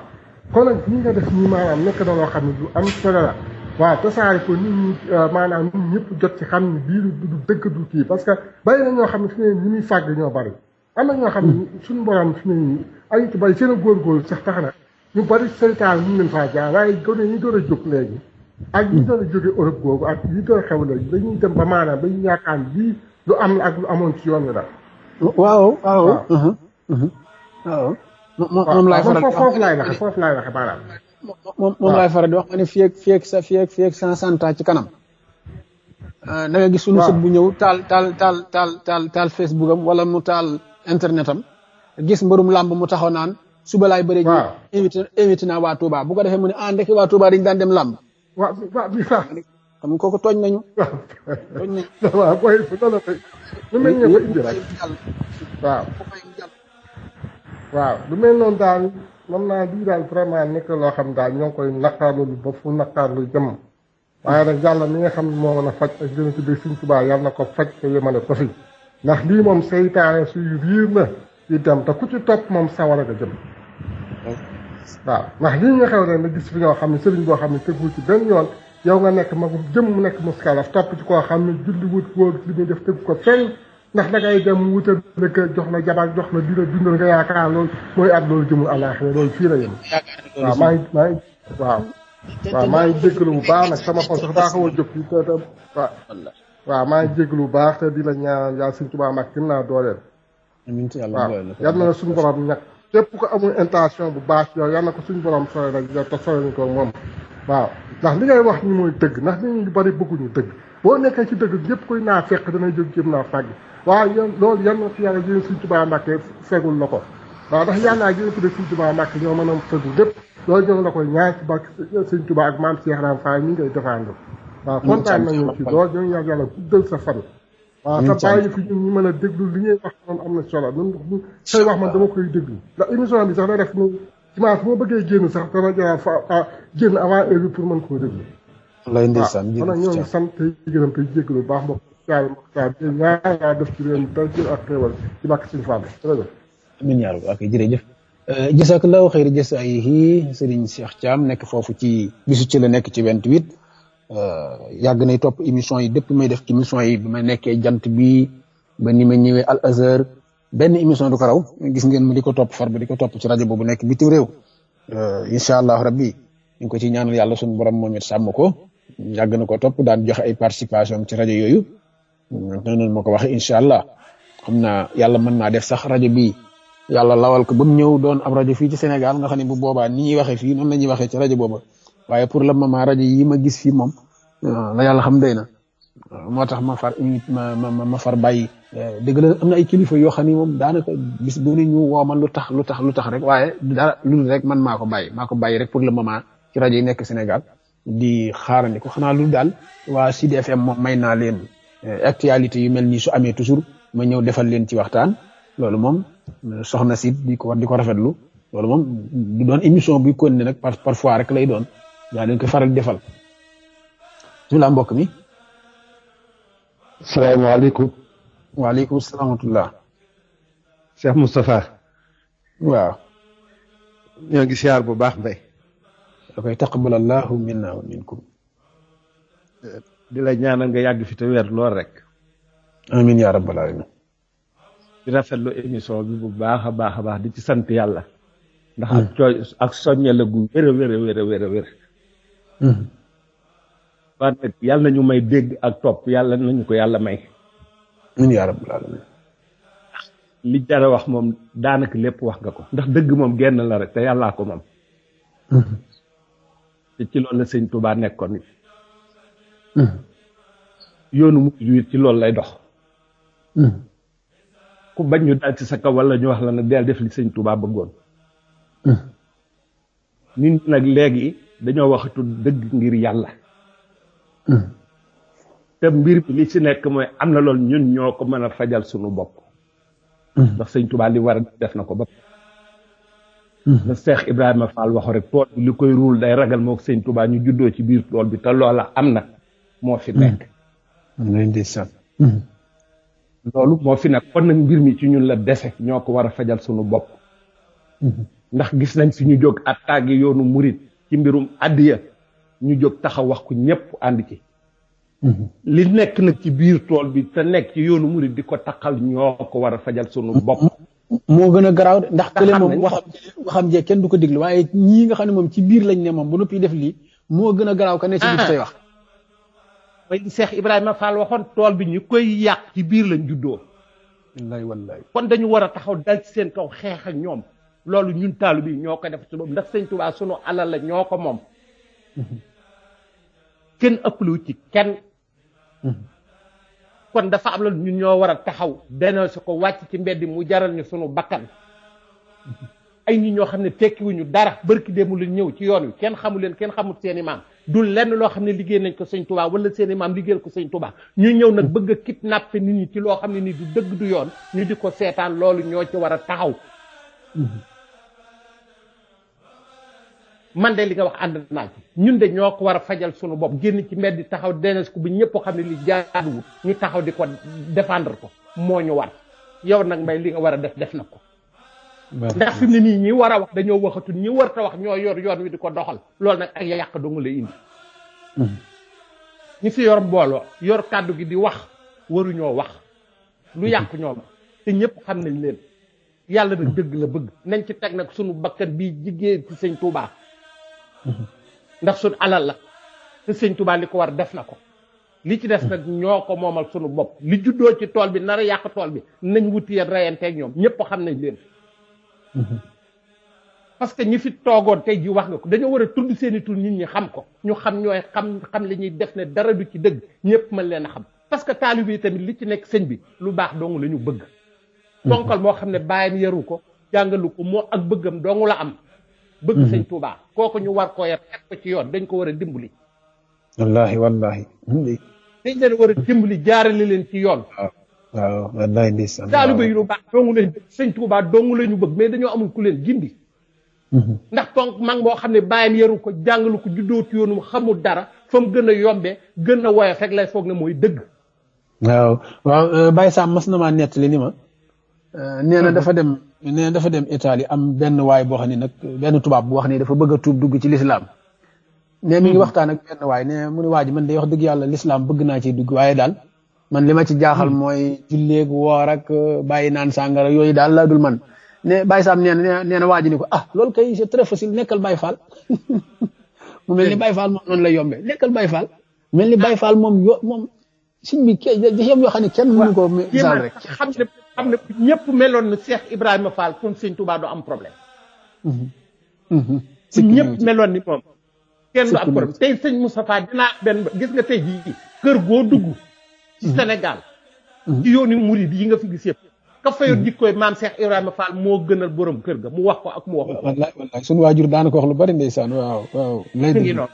kon nag ñi nga def nii maanaam nekk na loo xam ne lu am solo la. waaw tasaare ko nit ñi maanaam nit ñëpp jot ci xam ne bii du dëgg du kii parce que bari na ñoo xam ne fi ne ñi muy fàgg ñoo bari. am na ñoo xam ne suñu borom fi ne ay ci bari seen a góorgóorlu sax tax na ñu bari seytaan ñu leen faa jaar waaye gone ñi doon a jóg léegi ak ñi doon a jóge Europe googu ak ñi doon a xew léegi dañuy dem ba maanaam dañuy yaakaar lii lu am la ak lu amoon ci yoon wi la. waaw. moom laay faral foofu laay waxe maanaam. moom laay faral di wax ma ne fii ak 160 ans ci kanam. da nga gis suñu sët bu ñëw taal Facebook am wala mu taal internet am gis mbërum làmb mu taxaw naan suba laay bëri ji invité naa waa Touba bu ko defee mu ne ndekki waa Touba dañu daan dem làmb. waaw bi sax xam nga kooku tooñ nañu. tooñ nañu. waaw booy loolu lu mel ne ko indi rek waaw lu mel noonu daal moom naa lii daal vraiment nekk loo xam daal ñoo ngi koy naqarlu ba fu naqarlu jëm. waaye nag yàlla mi nga xam ne moo mën a faj ak jëna ci biir Sëñ Tuubaa yàlla na ko faj te yemale ko fi ndax lii moom seytaane suy riir la di dem te ku ci topp moom sawara nga jëm waaw ndax lii nga xew ne nga gis fi ñoo xam ne sëriñ boo xam ne tegul ci benn yoon yow nga nekk mag jëm mu nekk muskalaf topp ci koo xam ne julli wut wóor li muy def tegu ko fenn ndax da ngay dem wutal lëkk jox la jabar jox la dina dundal nga yaakaar loolu mooy at loolu jëmul àllaaxira loolu fii la yem waaw maa ngi jégalu bu baax nag sama xol sax daa xaw a jóg fii te waaw maa ngi jégalu bu baax te di la ñaanal yàlla Sëñ Tuubaa mag gën naa dooleel waaw yal na suñu borom ñag képp ko amul intention bu baax yow yal na ko suñu borom sore rek yow te sore ñu ko moom waaw ndax li ngay wax ni mooy dëgg ndax nit ñi bari bëgguñu dëgg boo nekkee ci dëgg yëpp koy naa fekk danay jóg jëm naa fàgg waaye yoon loolu yan na fi yàlla jëlee Sëñ Tuubaa Mbàkke fegul la ko waaw ndax yàlla naa jëlee fi de Sëñ Tuubaa Mbàkke ñoo mën a fegul lépp loolu ñoo la koy ñaan ci bàkk Sëñ Tuubaa ak maam Cheikh Ibrahima Fall mi ngay défendre waaw kontaan nañu ci loolu ñoo ñaan yàlla guddal sa fan waaw te bàyyi fi ñun ñu mën a déglu li ñuy wax moom am na solo ñun say wax man dama koy déglu ndax émission bi sax da def ni dimanche bu ma bëggee génn sax dama jëlaat fa génn avant heure bi pour mën koo déglu lay ndeysaan kon nag ñoo ngi sant tey gërëm tey jéggalu bu baax mbokk caal mbokk caal bi ñaan yaa def ci réew mi tey jël ak xéewal ci bàkk Sëñ Fall jërëjëf amiin yaa rabbi ak jërëjëf jazakallahu xayri jasaayihi Serigne Cheikh Thiam nekk foofu ci bisu ci la nekk ci 28 yàgg nay topp émission yi depuis may def émission yi bi ma nekkee jant bi ba ni ma ñëwee Al Azhar benn émission du ko raw gis ngeen mu di ko topp far ba di ko topp ci rajo boobu nekk bitim réew incha allah rabbi ñu ngi ko ci ñaanal yàlla suñu borom moom it sàmm ko yàgg na ko topp daan joxe ay participation ci rajo yooyu noonu ma ko waxee incha allah xam naa yàlla mën naa def sax rajo bi yàlla lawal ko ba mu ñëw doon ab rajo fii ci Sénégal nga xam ne bu boobaa ni ñuy waxee fii noonu la ñuy waxee ci rajo booba waaye pour le moment rajo yi ma gis fii moom la yàlla xam doy na moo tax ma far bàyyi dëgg la am na ay kilifa yoo xam ni moom daanaka bis bu ne ñu woo ma lu tax rek waaye dara lu rek man maa ko bàyyi rek pour le moment ci rajo yi nekk Sénégal di xaarandi ko xanaa lu daal waa Sud FM moom may naa leen actualité yu mel nii su amee toujours ma ñëw defal leen ci waxtaan loolu moom soxna si di ko rafetlu loolu moom du doon émission buy continuer nag parfois rek lay doon daa leen ko faral defal bismillah mbokk mi. salaamaaleykum. waaleykum salaam wa rahmatulah. Cheikh Moustapha. waaw. ñoo ngi siyaar bu baax mbay. da koy taqabbalallahu minna wa minkum. di la ñaanal nga yàgg fi te weer lool rek. amin yaa rabbal alamin. di rafetlu émission bi bu baax a baax di ci sant yàlla. ndax ak soññe la gu wér a wér. waaye nag yàlla nañu may dégg ak topp yàlla nañu ko yàlla may. amin yaa rabbal alamin. li jara wax moom daanaka lépp wax nga ko ndax dëgg moom genn la rek te yàllaa ko moom. te ci loolu la sëñ Touba nekkoon it. yoonu mujj ci loolu lay dox. ku bañ ñu dal ci sa kaw wala ñu wax la nag del def li sëñ Touba bëggoon. nit ñi nag léegi dañoo waxatu dëgg ngir yàlla. te mbir bi li ci nekk mooy am na loolu ñun ñoo ko mën a fajal sunu bopp. ndax sëñ Touba li war a def na ko ba. la Cheikh Ibrahima Fall waxo rek tool bi li koy ruul day ragal moo ko sëñ Touba ñu juddoo ci biir tool bi te loola am na moo fi nekk. loolu moo fi nekk kon nag mbir mi ci ñun la dese ñoo ko war a fajal sunu bopp. ndax gis nañ fi ñu jóg attaque yoonu murit ci mbirum addiya ñu jóg taxaw wax ko ñëpp ànd ci. li nekk nag ci biir tool bi te nekk ci yoonu murit di ko taxal ñoo ko war a fajal sunu bopp. moo gën a garaaw de ndax kële moom waxam jee kenn du ko déglu waaye ñii nga xam ne moom ci biir lañ ne moom bu noppi def lii moo gën a garaaw ka ne ci biir say wax. mooy Cheikh Ibrahima Fall waxoon tool bi ñu koy yàq ci biir lañ juddoo. wallaay kon dañu war a taxaw dal ci seen kaw xeex ak ñoom loolu ñun taalu bi ñoo ko def ci boobu ndax sëñ Touba sunu alal la ñoo ko moom. kenn ëpplu ci kenn. kon dafa am la ñun ñoo war a taxaw dénoncé ko wàcc ci mbedd mu jaral ñu sunu bakkan. ay nit ñoo xam ne tekkiwuñu dara barki démb lu ñëw ci yoon wi kenn xamu leen kenn xamul seen i maam du lenn loo xam ne liggéey nañ ko sëñ Touba wala seen i maam liggéeyal ko sëñ Touba ñu ñëw nag bëgg a kidnappé nit ñi ci loo xam ne ni du dëgg du yoon ñu di ko seetaan loolu ñoo ci war a taxaw. man de li nga wax ànd naa ci ñun de ñoo ko war a fajal sunu bopp génn ci mbedd taxaw denes ko bi ñëpp xam ne li jaaduwut ñu taxaw di ko défendre ko moo ñu war yow nag mbay li nga war a def na ko. ndax fi mu ne nii ñi war a wax dañoo waxatul ñi war ta wax ñoo yor yoon wi di ko doxal loolu nag ak yàq dong lay indi. ñi fi yor mbooloo yor kàddu gi di wax waruñoo wax lu yàq ñoom te ñëpp xam nañ leen yàlla nag dëgg la bëgg nañ ci teg nag sunu bakkan bii jigéen ci sëñ Touba. ndax suñ alal la te sëñ Touba li ko war def na ko li ci des nag ñoo ko moomal sunu bopp li juddoo ci tool bi nar a yàq tool bi nañ wuti yéen reyanteeg ñoom ñëpp xam nañ leen. parce que ñi fi toogoon tey ji wax nga ko dañoo war a tudd seeni tur nit ñi xam ko ñu xam ñooy xam li ñuy def ne dara du ci dëgg ñëpp mën leen a xam parce que taalibe yi tamit li ci nekk sëñ bi lu baax dong la ñu bëgg. tonkal moo xam ne bàyyam yaru ko jàngalu ko moo ak bëggam dong la am. bëgg sëñ Touba kooku ñu war koo yar teg ko ci yoon dañ ko war a dimbali. wallahi. dañ leen war a dimbali jaarale leen ci yoon. waaw wallahi ndeysaan. taalibe yi lu baax dong lañ bëgg sëñ Touba dong la ñu bëgg mais dañoo amul ku leen gindi. ndax tonk mag moo xam ne bàyyam yaru ko jàngalu ko juddoo ci yoonu xamul dara fa mu gën a yombee gën a woyof rek lay foog ne mooy dëgg. waaw Baye Sam mas na maa nettali ni ma. nee na dafa dem nee dafa dem Italie am benn waay boo xam ne nag benn tubaab bu wax ni dafa bëgg a tuub dugg ci lislaam ne mi ngi waxtaan ak benn waay ne mu ne waa ji man day wax dëgg yàlla lislaam bëgg naa ci dugg waaye daal man li ma ci jaaxal mooy julleeg woor ak bàyyi naan sàngara yooyu daal laa dul man ne Baye Sam nee na waa ji ni ko loolu kay c'est très facile nekkal Baye Fall mu mel ni Baye Fall moom noonu la yombe nekkal Baye Fall mel ni Baye Fall moom siñ bi yoo xam ne kenn mënu ko misaal rek xam ne ñëpp meloon na Cheikh Ibrahima Fall kon sëñ Touba du am problème ñëpp meloon ni moom kenn du am problème tey sëñ Moustapha dinaa benn gis nga tey jii kër goo dugg ci Sénégal ci yoonu murid yi nga fi gis yëpp ka fayoon jikkooy maam Cheikh Ibrahima Fall moo gënal borom kër ga mu wax ko ak mu wax ko wallaay suñu waajur daanaka wax lu bari ndeysaan waaw lay ngi noonu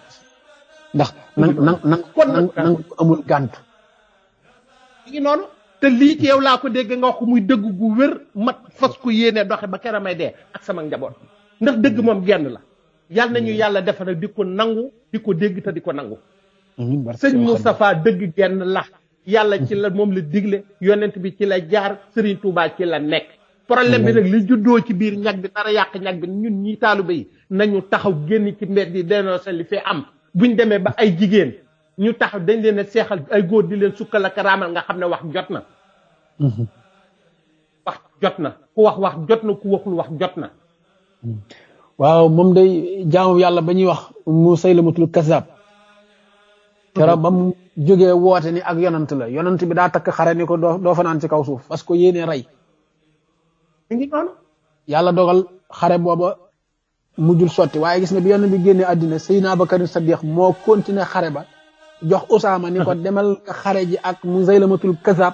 ndax nang ko amul gàntu ngi noonu te lii ci yow laa ko dégg nga wax ko muy dëgg gu wér mat fas ko yéene doxe ba kera may dee ak sama njaboot ndax dëgg moom genn la yàlla nañu yàlla defal di ko nangu di ko dégg te di ko nangu sëñ Moustapha dëgg genn la yàlla ci la moom la digle yonent bi ci la jaar Serigne Touba ci la nekk problème bi nag li juddoo ci biir ñag bi dara yàq ñag bi ñun ñii taalibe yi nañu taxaw génn ci mbedd yi dénoncé li fi am buñ demee ba ay jigéen ñu taxaw dañ leen a seexal ay góor di leen sukkal ak raamal nga xam ne wax jot na wax jot na ku wax jot na ku waxul wax jot na waaw moom day jaamu yàlla ba ñuy wax Musaylamatul Kazzab keroog ba mu jógee woote ni ak yonant la yonant bi daa takk xare ni ko doo fanaan ci kaw suuf parce que yéene rey mi ngi noonu yàlla dogal xare booba mujjul sotti waaye gis nga bi yonant bi génnee àddina Seydina Abubakar Sadiq moo continué xare ba jox Usaama ni ko demal xare ji ak Musaylamatul Kazzab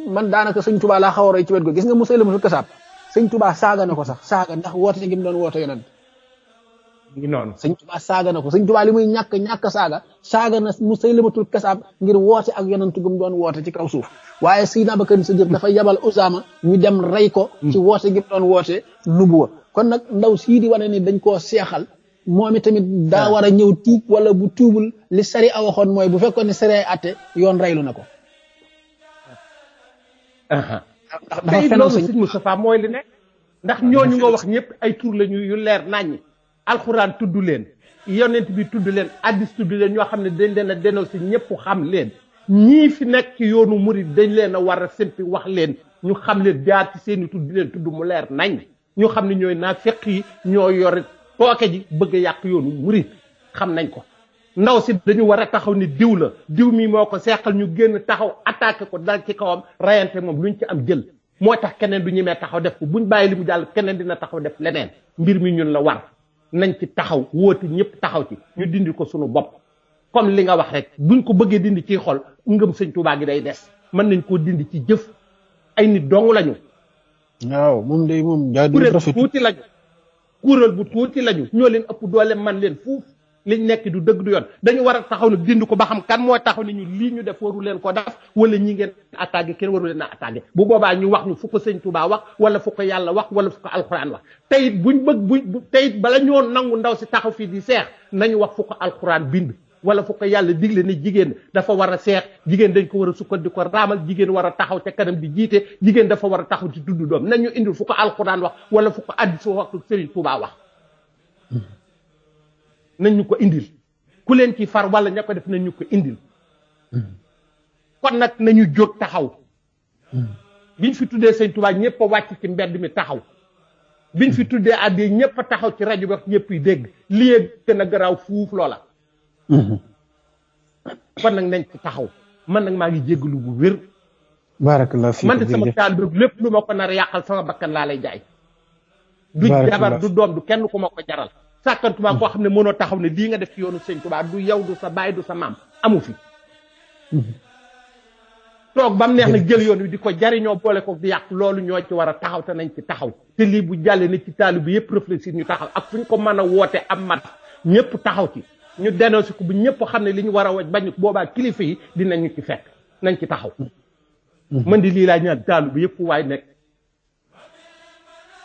man daanaka sëñ Tuubaa laa xaw a roy ci wet go gis nga Musaylamatul Kazzab sëñ Tuubaa saaga na ko sax saaga ndax woote gi mu doon woote yonant ngi noonu sëñ Tuubaa saaga na ko sëñ Tuubaa li muy ñàkk saaga na Musaylamatul Kazzab ngir woote ak yonant gu mu doon woote ci kaw suuf waaye Seydina Abubakar Sadiq dafa yabal Usaama ñu dem rey ko ci woote gi mu doon woote nubuwa kon nag ndaw sii di wane ni dañ koo seexal moom i tamit daa war a ñëw tuub wala bu tuubul li sari a waxoon mooy bu fekkoon ne sari atte yoon reylu na ko ndax dafa fen sëñ Moustapha mooy li nekk ndax ñooñu nga wax ñëpp ay tur lañu yu leer naññi alxuraan tudd leen yonent bi tudd leen addis tudd leen ñoo xam ne dañ leen a dénoncé ñëpp xam leen ñii fi nekk ci yoonu murid dañ leen a war a simpi wax leen ñu xam leen jaar ci seeni tudd di leen tudd mu leer nañ ñu xam ne ñooy naafeq yi ñoo yore tooke ji bëgg a yàq yoonu murid xam nañ ko ndaw si dañu war a taxaw ni diw la diw mi moo ko seexal ñu génn taxaw attaqué ko dal ci kawam rayante moom luñ ci am jël moo tax keneen du ñemee taxaw def ko buñ bàyyi li mu jàll keneen dina taxaw def leneen mbir mi ñun la war nañ ci taxaw wóote ñëpp taxaw ci ñu dindi ko sunu bopp comme li nga wax rek buñ ko bëggee dindi ci xol ngëm sëñ Tuubaa gi day des mën nañ koo dindi ci jëf ay nit dong lañu waaw moom day moom kuréel bu tuuti lañu kuréel bu tuuti lañu ñoo leen ëpp doole man leen fuuf liñ nekk du dëgg du yoon dañu war a taxaw nag dindi ko ba xam kan moo taxaw ni ñu lii ñu def waru leen ko def wala ñi ngeen attaqué kenn waru leen a attaqué bu boobaa ñu wax ñu fu ko sëñ Tuubaa wax wala fu ko yàlla wax wala fu ko alxuraan wax teyit buñ bëgg teyit bala ñoo nangu ndaw si taxaw fii di seex nañu wax fu ko alxuraan bind wala fu ko yàlla digle ni jigéen dafa war a seex jigéen dañ ko war a sukkal di ko raamal jigéen war a taxaw ca kanam di jiite jigéen dafa war a taxaw ci tudd doom nañu indil fu ko alxuraan wax wala fu ko addis wax sëriñ Tuubaa wax nañ ñu ko indil ku leen ci far wala ña ko def nañ ñu ko indil kon nag nañu jóg taxaw biñ fi tuddee sëñ Tuubaa ñëpp a wàcc ci mbedd mi taxaw biñ fi tuddee addee ñëpp a taxaw ci rajo bi wax ñëpp yi dégg lii gën a garaaw fuuf loola kon nag nañ ci taxaw man nag maa ngi jéggalu bu wér barakallah fi man de sama taal bi lépp lu ma ko nar a yàqal sama bakkan laa lay jaay du jabar du doom du kenn ku ma ko jaral sàkkantuma koo xam ne mënoo taxaw ne lii nga def ci yoonu sëñ Tuubaa du yow du sa baay du sa maam amu fi toog ba mu neex nag jël yoon wi di ko jariñoo boole ko di yàq loolu ñoo ci war a taxaw te nañ ci taxaw te lii bu jàllee ne ci taalu bi yëpp réfléchir ñu taxaw ak fu ñu ko mën a woote am mat ñëpp taxaw ci ñu dénoncé ko bu ñëpp xam ne li ñu war a waj bañ boobaa kilifa yi dinañu ci fekk nañ ci taxaw man di lii laa ñaan taalu bi yëpp waaye nekk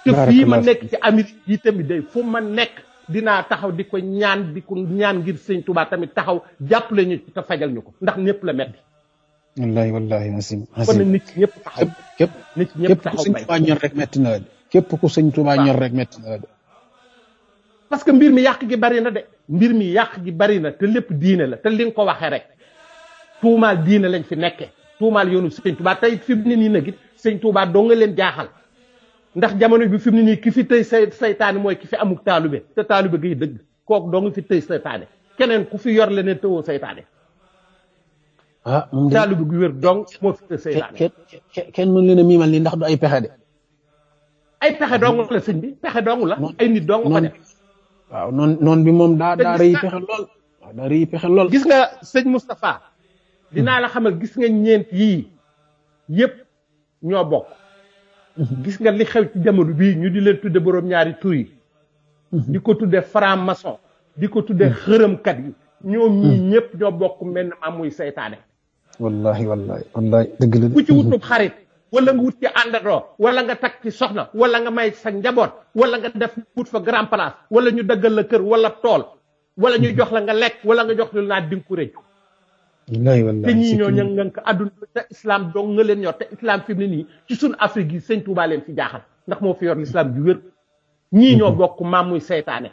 te fii ma nekk ci Amérique yi tamit day fu ma nekk dinaa taxaw di ko ñaan ngir sëñ Tuubaa tamit taxaw jàppale ñu ci te fajal ñu ko ndax ñëpp la metti wallahi wallahi nasim kon nag nit ñëpp taxaw képp nit ñëpp képp ku taxaw sëñ bay Tuubaa ñor rek metti na la de képp ku sëñ Tuubaa ñor rek metti na la de parce que mbir mi yàq gi bari na de mbir mi yàq gi bari na te lépp diine la te li nga ko waxee rek tuumaal diine lañ fi nekke tuumaal yoonu sëñ Tuubaa tey fi mu ne nii nag it sëñ Tuubaa doo nga leen jaaxal ndax jamono bi fi mu ne nii ki fi tëy saytaane mooy ki fi amuk taalube te taalube gay dëgg kooku doo nga fi tëy saytaane keneen ku fi yor leneen tëwoo saytaane ah moom de taalube gu wér dong moo fi tëy saytaane kenn mën leen a miimal ni ndax du ay pexe de ay pexe dong la sëñ bi pexe dong la ay nit dong ko def waaw noon bi moom daa rëy pexe lool waaw daa rëy pexe lool gis nga sëñ Moustapha dinaa la xamal gis nga ñeent yii yépp ñoo bokk gis nga li xew ci jamono bii ñu di leen tudde boroom ñaari tur yi di ko tudde franc maçon di ko tudde xërëmkat yi ñoom ñii ñëpp ñoo bokk mel na maam muy seytaane wallahi wallahi wallahi dëgg la ku ci wutub xarit wala nga wut ci àndandoo wala nga takk ci soxna wala nga may sa njaboot wala nga def wut fa grand place wala ñu daggal la kër wala tool wala ñu jox la nga lekk wala nga jox lu naa dinga ko rëcc wallahi wallahi te ñii ñoo ña ko àdduna te islam dong nga leen ñor te islam fi mu ne nii ci suñ Afrique yi sëñ Touba leen fi jaaxal ndax moo fi yor l'islam ju wér ñii ñoo bokk maam muy seytaane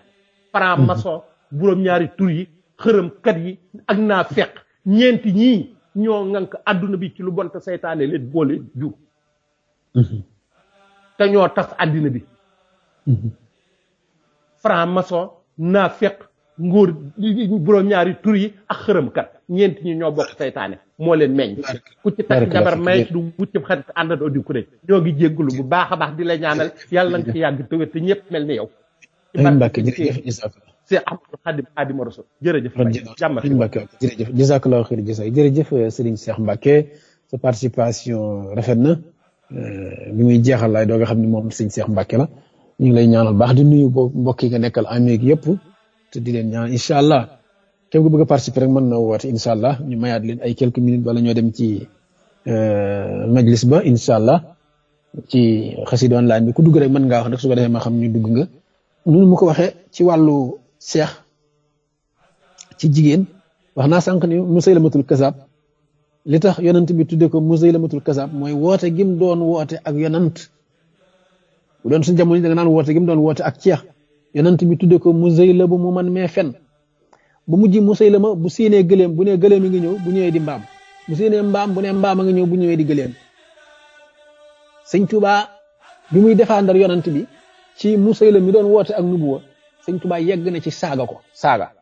franc maçon buróom ñaari tur yi xërëm kat yi ak naa feq ñeenti ñii ñoo ngànk àdduna bi ci lu bon te seytaane leen boole jur te ñoo tas àddina bi franc maçon naa feq ngóor buróom ñaari tur yi ak xërëm kat ñeenti ñi ñoo bokk seytaane moo leen meññ ku ci takk jabar may du wucc xarit àndandoo di ko rek ñoo ngi jéggulu bu baax a baax di la ñaanal yàlla na nga ci yàgg te wér te ñëpp mel ni yow c'est Ahmadou Khadim Khadimu Rasul jërëjëf jàmm jërëjëf jazakallahu xayr jasa jërëjëf Serigne Cheikh Mbacké sa participation rafet na bi muy jeexal laay doo nga xam ne moom Serigne Cheikh Mbacké la ñu ngi lay ñaanal baax di nuyu mbokk yi nga nekkal Amérique yëpp te di leen ñaan incha allah képp ku bëgg a participer rek mën na woote incha allah ñu mayaat leen ay quelques minutes wala ñoo dem ci majlis ba incha allah ci xasida online bi ku dugg rek mën ngaa wax rek su ko defee ma xam ñu dugg nga nunu mu ko waxee ci wàllu seex ci jigéen wax naa sànq ni Musaylamatul Kazaab li tax yonant bi tudde ko Musaylamatul Kazaab mooy woote gim doon woote ak yonant bu doon suñu jamono da nga naan woote gim doon woote ak ceex yonant bi tudde ko Musaylama mu man mee fen bu mujj Musaylama bu séenee gëléem bu nee gëléem yi ngi ñëw bu ñëwee di mbaam bu séenee mbaam bu nee mbaam a ngi ñëw bu ñëwee di gëléem sëñ Tuubaa bi muy défendre yonant bi ci Musaylama mi doon woote ak nubuwa sëñ Tuubaa yegg na ci saaga ko saaga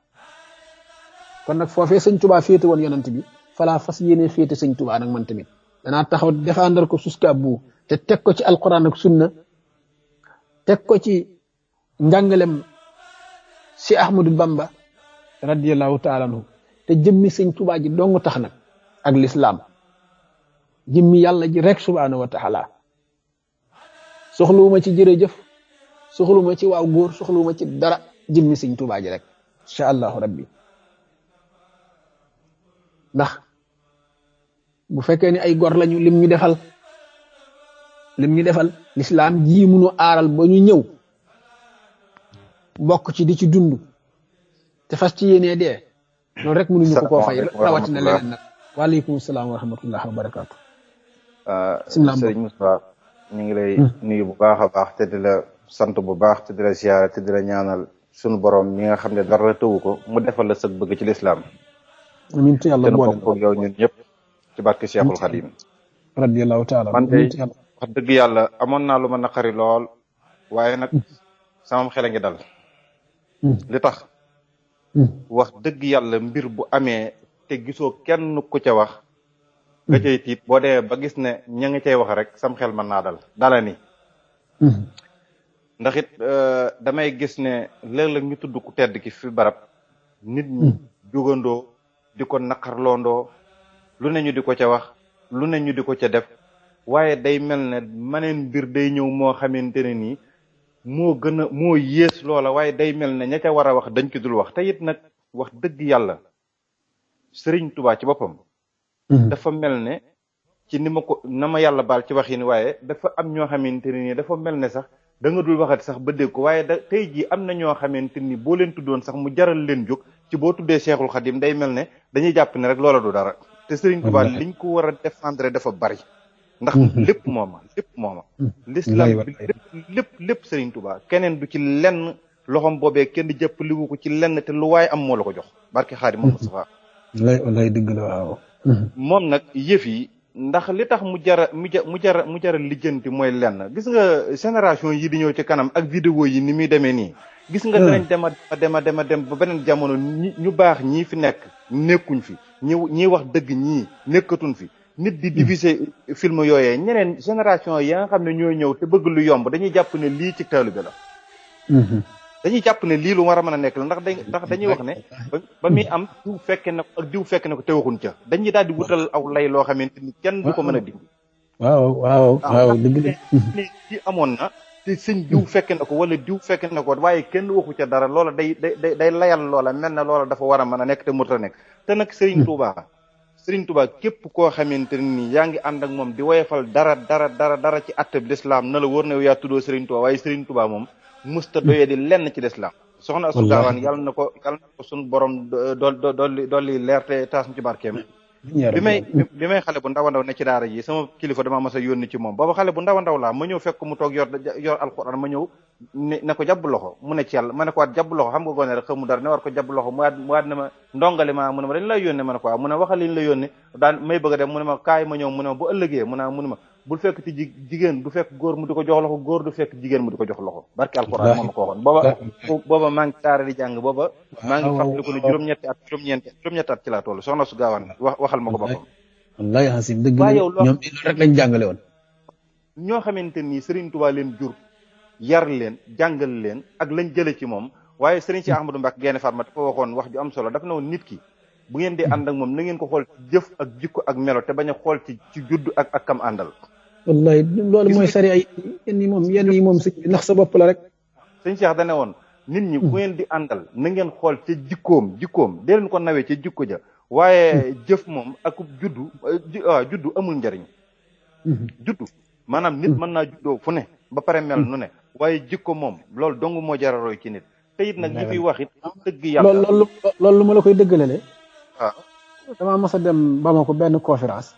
kon nag foofee sëñ Tuubaa féete woon yonant bi falaa fas yéene féete sëñ Tuubaa nag man tamit danaa taxaw défendre ko suska bu te teg ko ci alquran ak sunna teg ko ci njàngalem si Ahmadu Bamba radiyallahu taala anhu te jëmmi sëñ Tuubaa ji dong tax nag ak lislaam jëmmi yàlla ji rek subhaanahu wa taala soxluwuma ci jërëjëf soxluwuma ci waaw góor soxluwuma ci dara jëmmi sëñ Tuubaa ji rek incha allahu rabbi ndax bu fekkee ni ay gor lañu lim ñu defal lislaam ji munu aaral ba ñu ñëw bokk ci di ci dund te fas ci yéenee dee loolu rek mënuñu ko koo fay rawatina leneen nag waaleykum salaam wa rahmatullah wa barakaatu sëriñ Moussa ñu ngi lay nuyu bu baax a baax te di la sant bu baax te di la ziyaara te di la ñaanal sunu borom mi nga xam ne dara tëwu ko mu defal la sëg bëgg ci lislaam amiin te yàlla boole ko yow ñun ñëpp ci barke Cheikhul Khadim radiyallahu taala man de wax dëgg yàlla amoon naa lu ma naqari lool waaye nag sama xel a ngi dal li tax wax dëgg yàlla mbir bu amee te gisoo kenn ku ca wax nga cay tiit boo dee ba gis ne ña ngi cay wax rek sam xel mën naa dala ni ndax it damay gis ne léeg-léeg ñu tudd ku tedd ki fi barab nit ñi jugandoo di ko naqarloondoo lu ne ñu di ko ca wax lu ne ñu di ko ca def waaye day mel ne maneen mbir day ñëw moo xamante ne nii moo yées loola waaye day mel ne ña ca war a wax dañ ko dul wax te it nag wax dëgg yàlla Sëriñ Tuubaa ci boppam dafa mel ne ci ni ma ko na ma yàlla baal ci waxin waaye dafa am ñoo xamante ne nii dafa mel ne sax da nga dul waxati sax ba dégg ko waaye tey jii am na ñoo xamante ni boo leen tuddoon sax mu jaral leen jóg ci boo tuddee Cheikhul Khadim day mel ne dañuy jàpp ne rek loola du dara te Serigne Touba liñ ko war a défendre dafa bari ndax lépp mooma l'islam bi lépp Serigne Touba keneen du ci lenn loxom boobee kenn jëpp liwu ko ci lenn te lu waaye am moo la ko jox barke Xaadimu Mustafaa lay dëgg la waaw moom nag yëf yi ndax li tax mu jara lijjanti mooy lenn gis nga génération yi di ñëw ci kanam ak vidéo yi ni muy demee nii gis nga danañ dem ba beneen jamono ñu baax ñii fi nekkuñ fi ñi wax dëgg ñii nekkatuñ fi nit di diviser film yooyee ñeneen génération yi nga xam ne ñooy ñëw te bëgg lu yomb dañuy jàpp ne lii ci taalibe la dañuy jàpp ne lii lu war a mën a nekk la ndax dañuy wax ne ba muy am diw fekke na ko ak diw fekke na ko te waxuñ ca dañuy daal di wutal aw lay loo xamante ni kenn du ko mën a dindi waaw dëgg la ci amoon na te sëñ diw fekke na ko wala diw fekke na ko waaye kenn waxu ca dara loola day layal loola mel na loola dafa war a mën a nekk te mënut a nekk te nag Serigne Touba képp koo xamante ni yaa ngi ànd ak moom di woyefal dara ci attab l'islam na la wóor ne yaa tuddoo Serigne Touba waaye Serigne Touba moom musta doyee di lenn ci l'islam soxna Astu Gaawaan yàlla na ko suñu borom dolli leer te taas ci barkeem bi may xale bu ndaw a ndaw ne ci daara ji sama kilifa dama mas a yónni ci moom booba xale bu ndaw a ndaw laa ma ñëw fekk mu toog yor alxuraan ma ñëw ne ko jàbb loxo mu ne ci yàlla ma ne ko waat jàbb loxo xam nga gone rek xamu dara ne war ko jàbb loxo mu waat ne ma ndongale ma mu ne ma dañ lay yónne ma ne ko waaw mu ne waxal liñ la yónne daan may bëgg a dem mu ne ma kaay ma ñëw mu ne ma bu ëllëgee mu ne ma bul fekk ci jigéen du fekk góor mu di ko jox loxo góor du fekk jigéen mu di ko jox loxo barki alxuraan moom ma ko waxoon booba maa ngi daara di jàng booba maa ngi fàttaliku ne juróom-ñetti at ci laa toll soxna su gaawaan waxal ma ko boppam wallahi xasim dëgg la ñoom loolu rek lañ jàngale woon ñoo xamante nii Serigne Touba leen jur yar leen jàngal leen ak lañ jële ci moom waaye Serigne si Ahmadou Mbacke Gaïndé Fatma dafa waxoon wax ju am solo dafa ne woon nit ki bu ngeen di ànd ak moom na ngeen ko xool ci jëf ak jikko ak melo te bañ a xool ci judd ak kam àndal wallahi loolu mooy sari ay yenn yi moom sëñ bi ndax sa bopp la rek sëñ Cheikh dane woon nit ñi bu ngeen di àndal na ngeen xool ca jikkoom dee leen ko nawee ca jikko ja waaye jëf moom ak juddu amul njariñ juddu maanaam nit mën naa juddoo fu ne ba pare mel nu ne waaye jikko moom loolu dong moo jararoy ci nit te it nag ñi fiy wax it dëgg yàlla loolu lu ma la koy dëggalale waaw damaa mas a dem Bamako benn conférence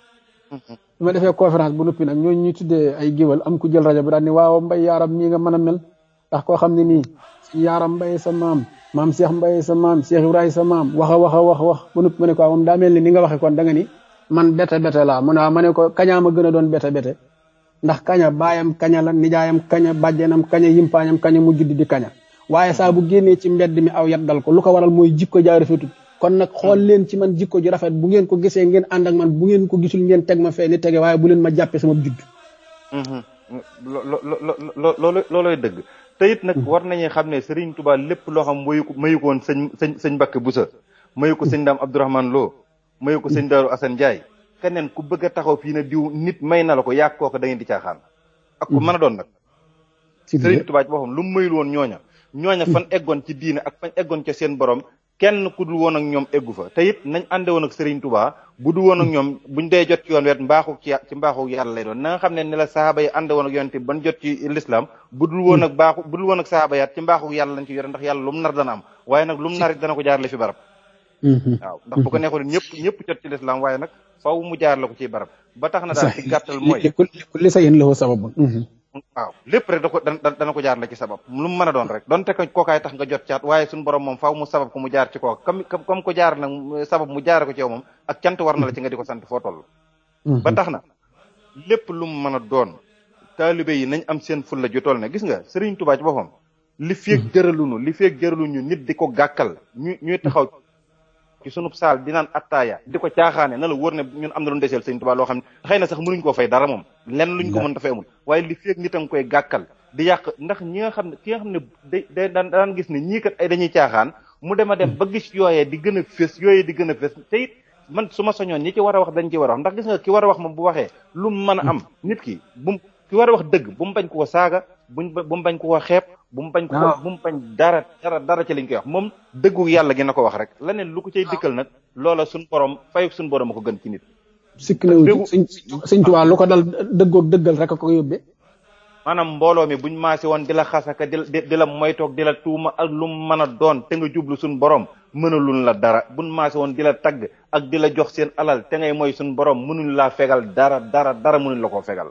bi ma defee conférence bu noppi nag ñooñu ñuy tuddee ay géwal am ku jël rajo bi daal ni waaw Mbay Yaaram nii nga mën a mel ndax koo xam ne nii Yaaram Mbay sa maam Cheikh Mbay sa maam Cheikh Ibrahima sa maam wax bu noppi ma ne ko moom daa mel ni nga waxe kon da nga ni man bete laa mu ne waaw ma ne ko kañaa ma gën a doon bete ndax kaña baayam kaña la nijaayam kaña bàjjenam kaña yimpaañam kaña mu judd di kaña waaye saa bu génnee ci mbedd mi aw yat dal ko lu ko waral mooy jikko jaay rafetut kon nag xool leen ci man jikko ji rafet bu ngeen ko gisee ngeen ànd ak man bu ngeen ko gisul ngeen teg ma fee ni tege waaye bu leen ma jàppee sama judd looloy dëgg te it nag war nañu xam ne Serigne Touba lépp loo xam mayu ko woon sëñ Mbacké Bousso mayu ko sëñ Dame Abdourahmane Lo mayu ko sëñ Darou Assane Ndiaye keneen ku bëgg a taxaw fii ne diw nit may na la ko yàq kooku da ngeen di caaxaan ak ku mën a doon nag Serigne Touba ci boppam lu mu mayul woon ñooña fan eggoon ci diine ak fan eggoon ca seen borom kenn ku dul woon ak ñoom eggu fa te it nañ ànde woon ak Serigne Touba bu dul woon ak ñoom buñ dee jot ci yoon wet ci mbaaxu yàlla lay doon na nga xam ne la sahaaba yi ànde woon ak yonte ban jot ci l'islam bu dul woon ak sahaaba yaat ci mbaaxu yàlla lañ ci yore ndax yàlla lu mu nar dana am waaye nag lu mu nar dana ko jaarale fi barab waaw ndax bu ko neexoon ñëpp jot ci l'islam waaye nag faw mu jaar la ko ci barab ba tax na daal ci gàttal mooy li sa yéen la sabab waaw lépp rek dana ko jaar la ci sabab lu mu mën a doon rek donte ko kookaay tax nga jot caat waaye suñu borom moom faaw mu sabab ko mu jaar ci kooka comme ko jaar nag sabab mu jaare ko ci yow moom ak cant war na la ci nga di ko sant foo toll ba tax na lépp lu mu mën a doon taalibe yi nañ am seen fulla ju toll ne gis nga Serigne Touba ci boppam li feeg jëraluñu nit di ko gàkkal ñuy taxaw ci sunub saal di naan attaaya di ko caaxaane na la wóor ne ñun am na lu deseel Serigne Touba loo xam ne xëy na sax mënuñ koo fay dara moom lenn luñ ko mën dafa amul waaye li feeg nit a nga koy gàkkal di yàq ndax ki nga xam ne day daan gis ne ñii kat ay dañuy caaxaan mu dem ba gis yooyee di gën a fés te it man su ma soñoon ñi ci war a wax dañ ci war a wax ndax gis nga ki war a wax moom bu waxee lu mu mën a am nit ki ki war a wax dëgg bu mu bañ ko saaga bu mu bañ ko xeeb bu mu bañ dara ci liñ koy wax moom dëggu yàlla gi na ko wax rek leneen lu ko cay dikkal nag loola suñ borom fayu suñ borom a ko gën ci nit sikk na sëñ Tuubaa lu ko dal dëggoog dëggal rek a ko yóbbee maanaam mbooloo mi buñ maasi woon di la xasaka di la moytoog di la tuuma ak lu mu mën a doon te nga jublu suñ borom mënalun la dara buñ maase woon di la tagg ak di la jox seen alal te ngay mooy suñ borom mënuñ laa fegal dara mënuñ la koo fegal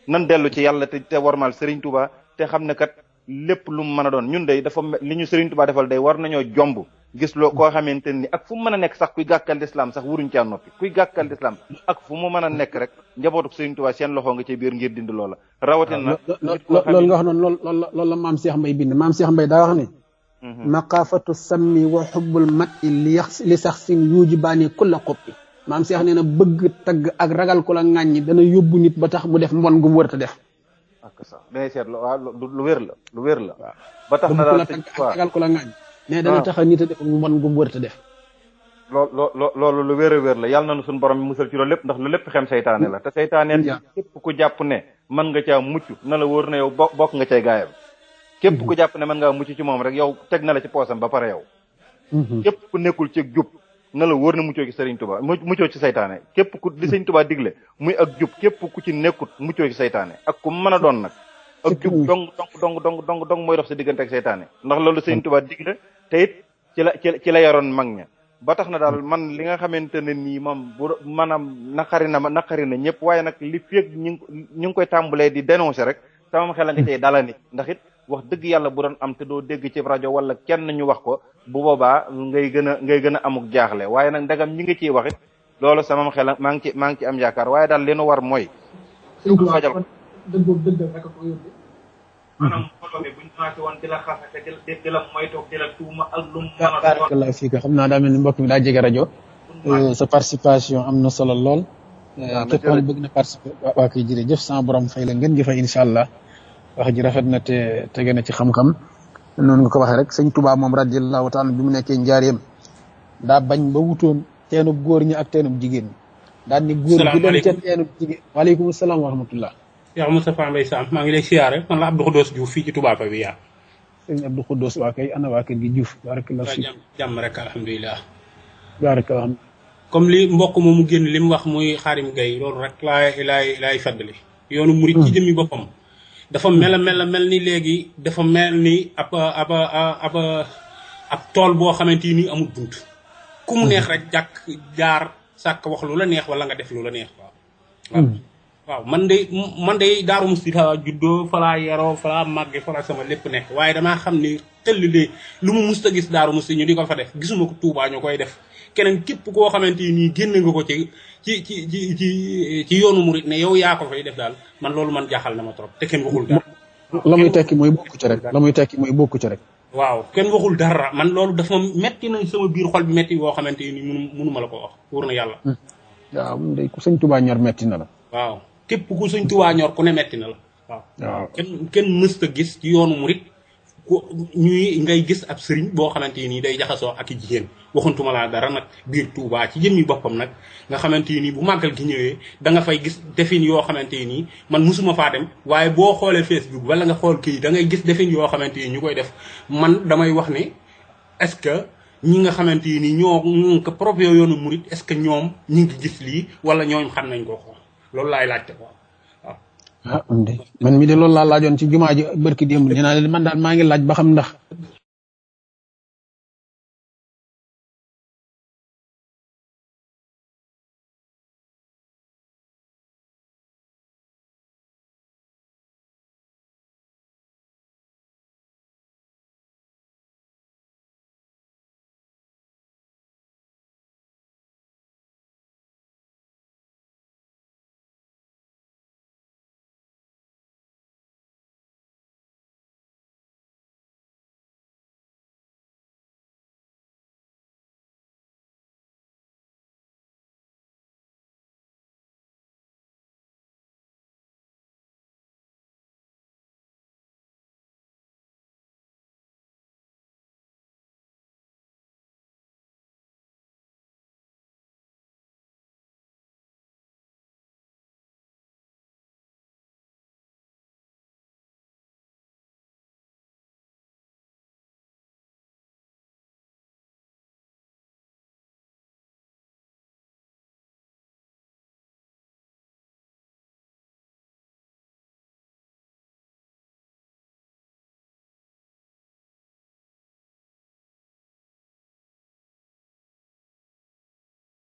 nan dellu ci yàlla te warmal Serigne Touba te xam ne kat lépp lu mu mën a doon ñun day dafa li ñu Serigne Touba defal day war nañoo jomb gis loo koo xamante ni ak fu mu mën a nekk sax kuy gàkkal lislaam sax wuruñ caa noppi kuy gàkkal lislaam ak fu mu mën a nekk rek njabootu Serigne Touba seen loxo nga ci biir ngir dindi loola rawatina loolu nga wax noonu loolu la maam Cheikh Mbaye bind maam Cheikh Mbaye daa wax ne maqaafatu sammi wa xubbul mat i li sax sin yujibaani kulla xoppi maam Cheikh nee na bëgg tagg ak ragal ku la ŋàññi dana yóbbu nit ba tax mu def mbon gu mu wërta def ak sax dangay seet waaw lu wér la ba tax na daal tagg ak ragal ku la ŋàññi mais dana tax a nit a def mbon gu mu wërta def loolu lu wér a wér la yàlla na suñu borom musal ci loolu lépp ndax lu lépp xem seytaane la te seytaaneen képp ku jàpp ne mën nga caa mucc na la wóor na yow bokk nga cay gaayam képp ku jàpp ne mën ngaa mucc ci moom rek yow teg na la ci poosam ba pare yow képp ku nekkul ci jub na la wóor na muccoo ci Serigne Touba muccoo ci seytaane képp ku li Serigne Touba digle muy ak jub képp ku ci nekkut muccoo ci seytaane ak ku mën a doon nag ak jub dong mooy dox sa diggante ak seytaane ndax loolu Serigne Touba digle te it ci la yaroon mag ña ba tax na daal man li nga xamante ne nii moom bu maanaam naqari na ñëpp waaye nag li feeg ñu ngi koy tàmbalee di dénoncer rek sama xel a nga cay dala nit ndax it wax dëgg yàlla bu doon am te doo dégg ci rajo wala kenn ñu wax ko bu boobaa ngay gën a amuk jaaxle waaye nag ndegam ñi nga ciy wax it loolu sama xel maa ngi ci am yaakaar waaye daal li nu war mooy fajal ko dëgg rek ko yóbbu maanaam mbooloo mi buñ commencé woon di la xasate di la moytoog di la tuuma ak lu mu barakallahu fiik xam naa daa mel ni mbokk mi daa jege rajo sa participation am na solo lool képp ko bëgg na participer waa koy jërëjëf sama borom fay la ngeen jëfa incha allah wax ji rafet na te tege na ci xam-xam noonu nga ko waxee rek sëñ Touba moom radiyallahu taala bi mu nekkee njaareem daa bañ ba wutoon teenub góor ñi ak teenub jigéen ñi daal ni góor gi dem ca teenub jigéen waaleykum salaam wa rahmatullah Cheikh Moustapha Mbaye Sam maa ngi lay siyaare man la Abdou Khoudous Diouf fii ci Touba Pa bi yaa sëñ Abdou Khoudous waa kay ana waa kër gi Diouf barakallahu fiik jàmm rek alhamdulilah barakallahu comme li mbokk moomu génn li mu wax muy Xaarim Gaye loolu rek laay feddali yoonu murit ci jëmmi boppam dafa mel ni léegi dafa mel ni ab tool boo xamante ni amul bunt ku mu neex rek jàkk jaar sàkk wax lu la neex wala nga def lu la neex waaw man de Daaru Musti juddoo falaa yaroo falaa màgge falaa sama lépp nekk waaye damaa xam ni tëll de lu mu musta gis Daaru Musti ñu di ko fa def gisuma ko Tuubaa ñu koy def keneen képp koo xamante nii génn nga ko ci yoonu murit ne yow yaa ko fay def daal man loolu man jaaxal na ma trop te kenn waxul dara la muy tekki mooy bokku ci rek waaw kenn waxul dara man loolu dafa metti nañ sama biir xol bi metti boo xamante ni mënu ma la ko wax wóor na yàlla waaw mun day ku sëñ Touba ñor metti na la waaw képp ku sëñ Touba ñor ku ne metti na la waaw kenn mësta gis ci yoonu murit ngay gis ab sëriñ boo xamante nii day jaxasoo ak i jigéen waxuntuma laa dara nag biir Touba ci jëmmi boppam nag nga xamante nii bu màggal gi ñëwee da nga fay gis defin yoo xamante nii man musuma faa dem waaye boo xoolee Facebook wala nga xool kii da ngay gis defin yoo xamante nii ñu koy def man damay wax ne est-ce que ñi nga xamante nii ñoo ko propre yoonu murit est-ce que ñoom ñi ngi gis lii wala ñoom xam nañ ko loolu laay laajte ko man mi de loolu laa laajoon ci jumaa ji barki démb nee naa leen man daal maa ngi laaj ba xam ndax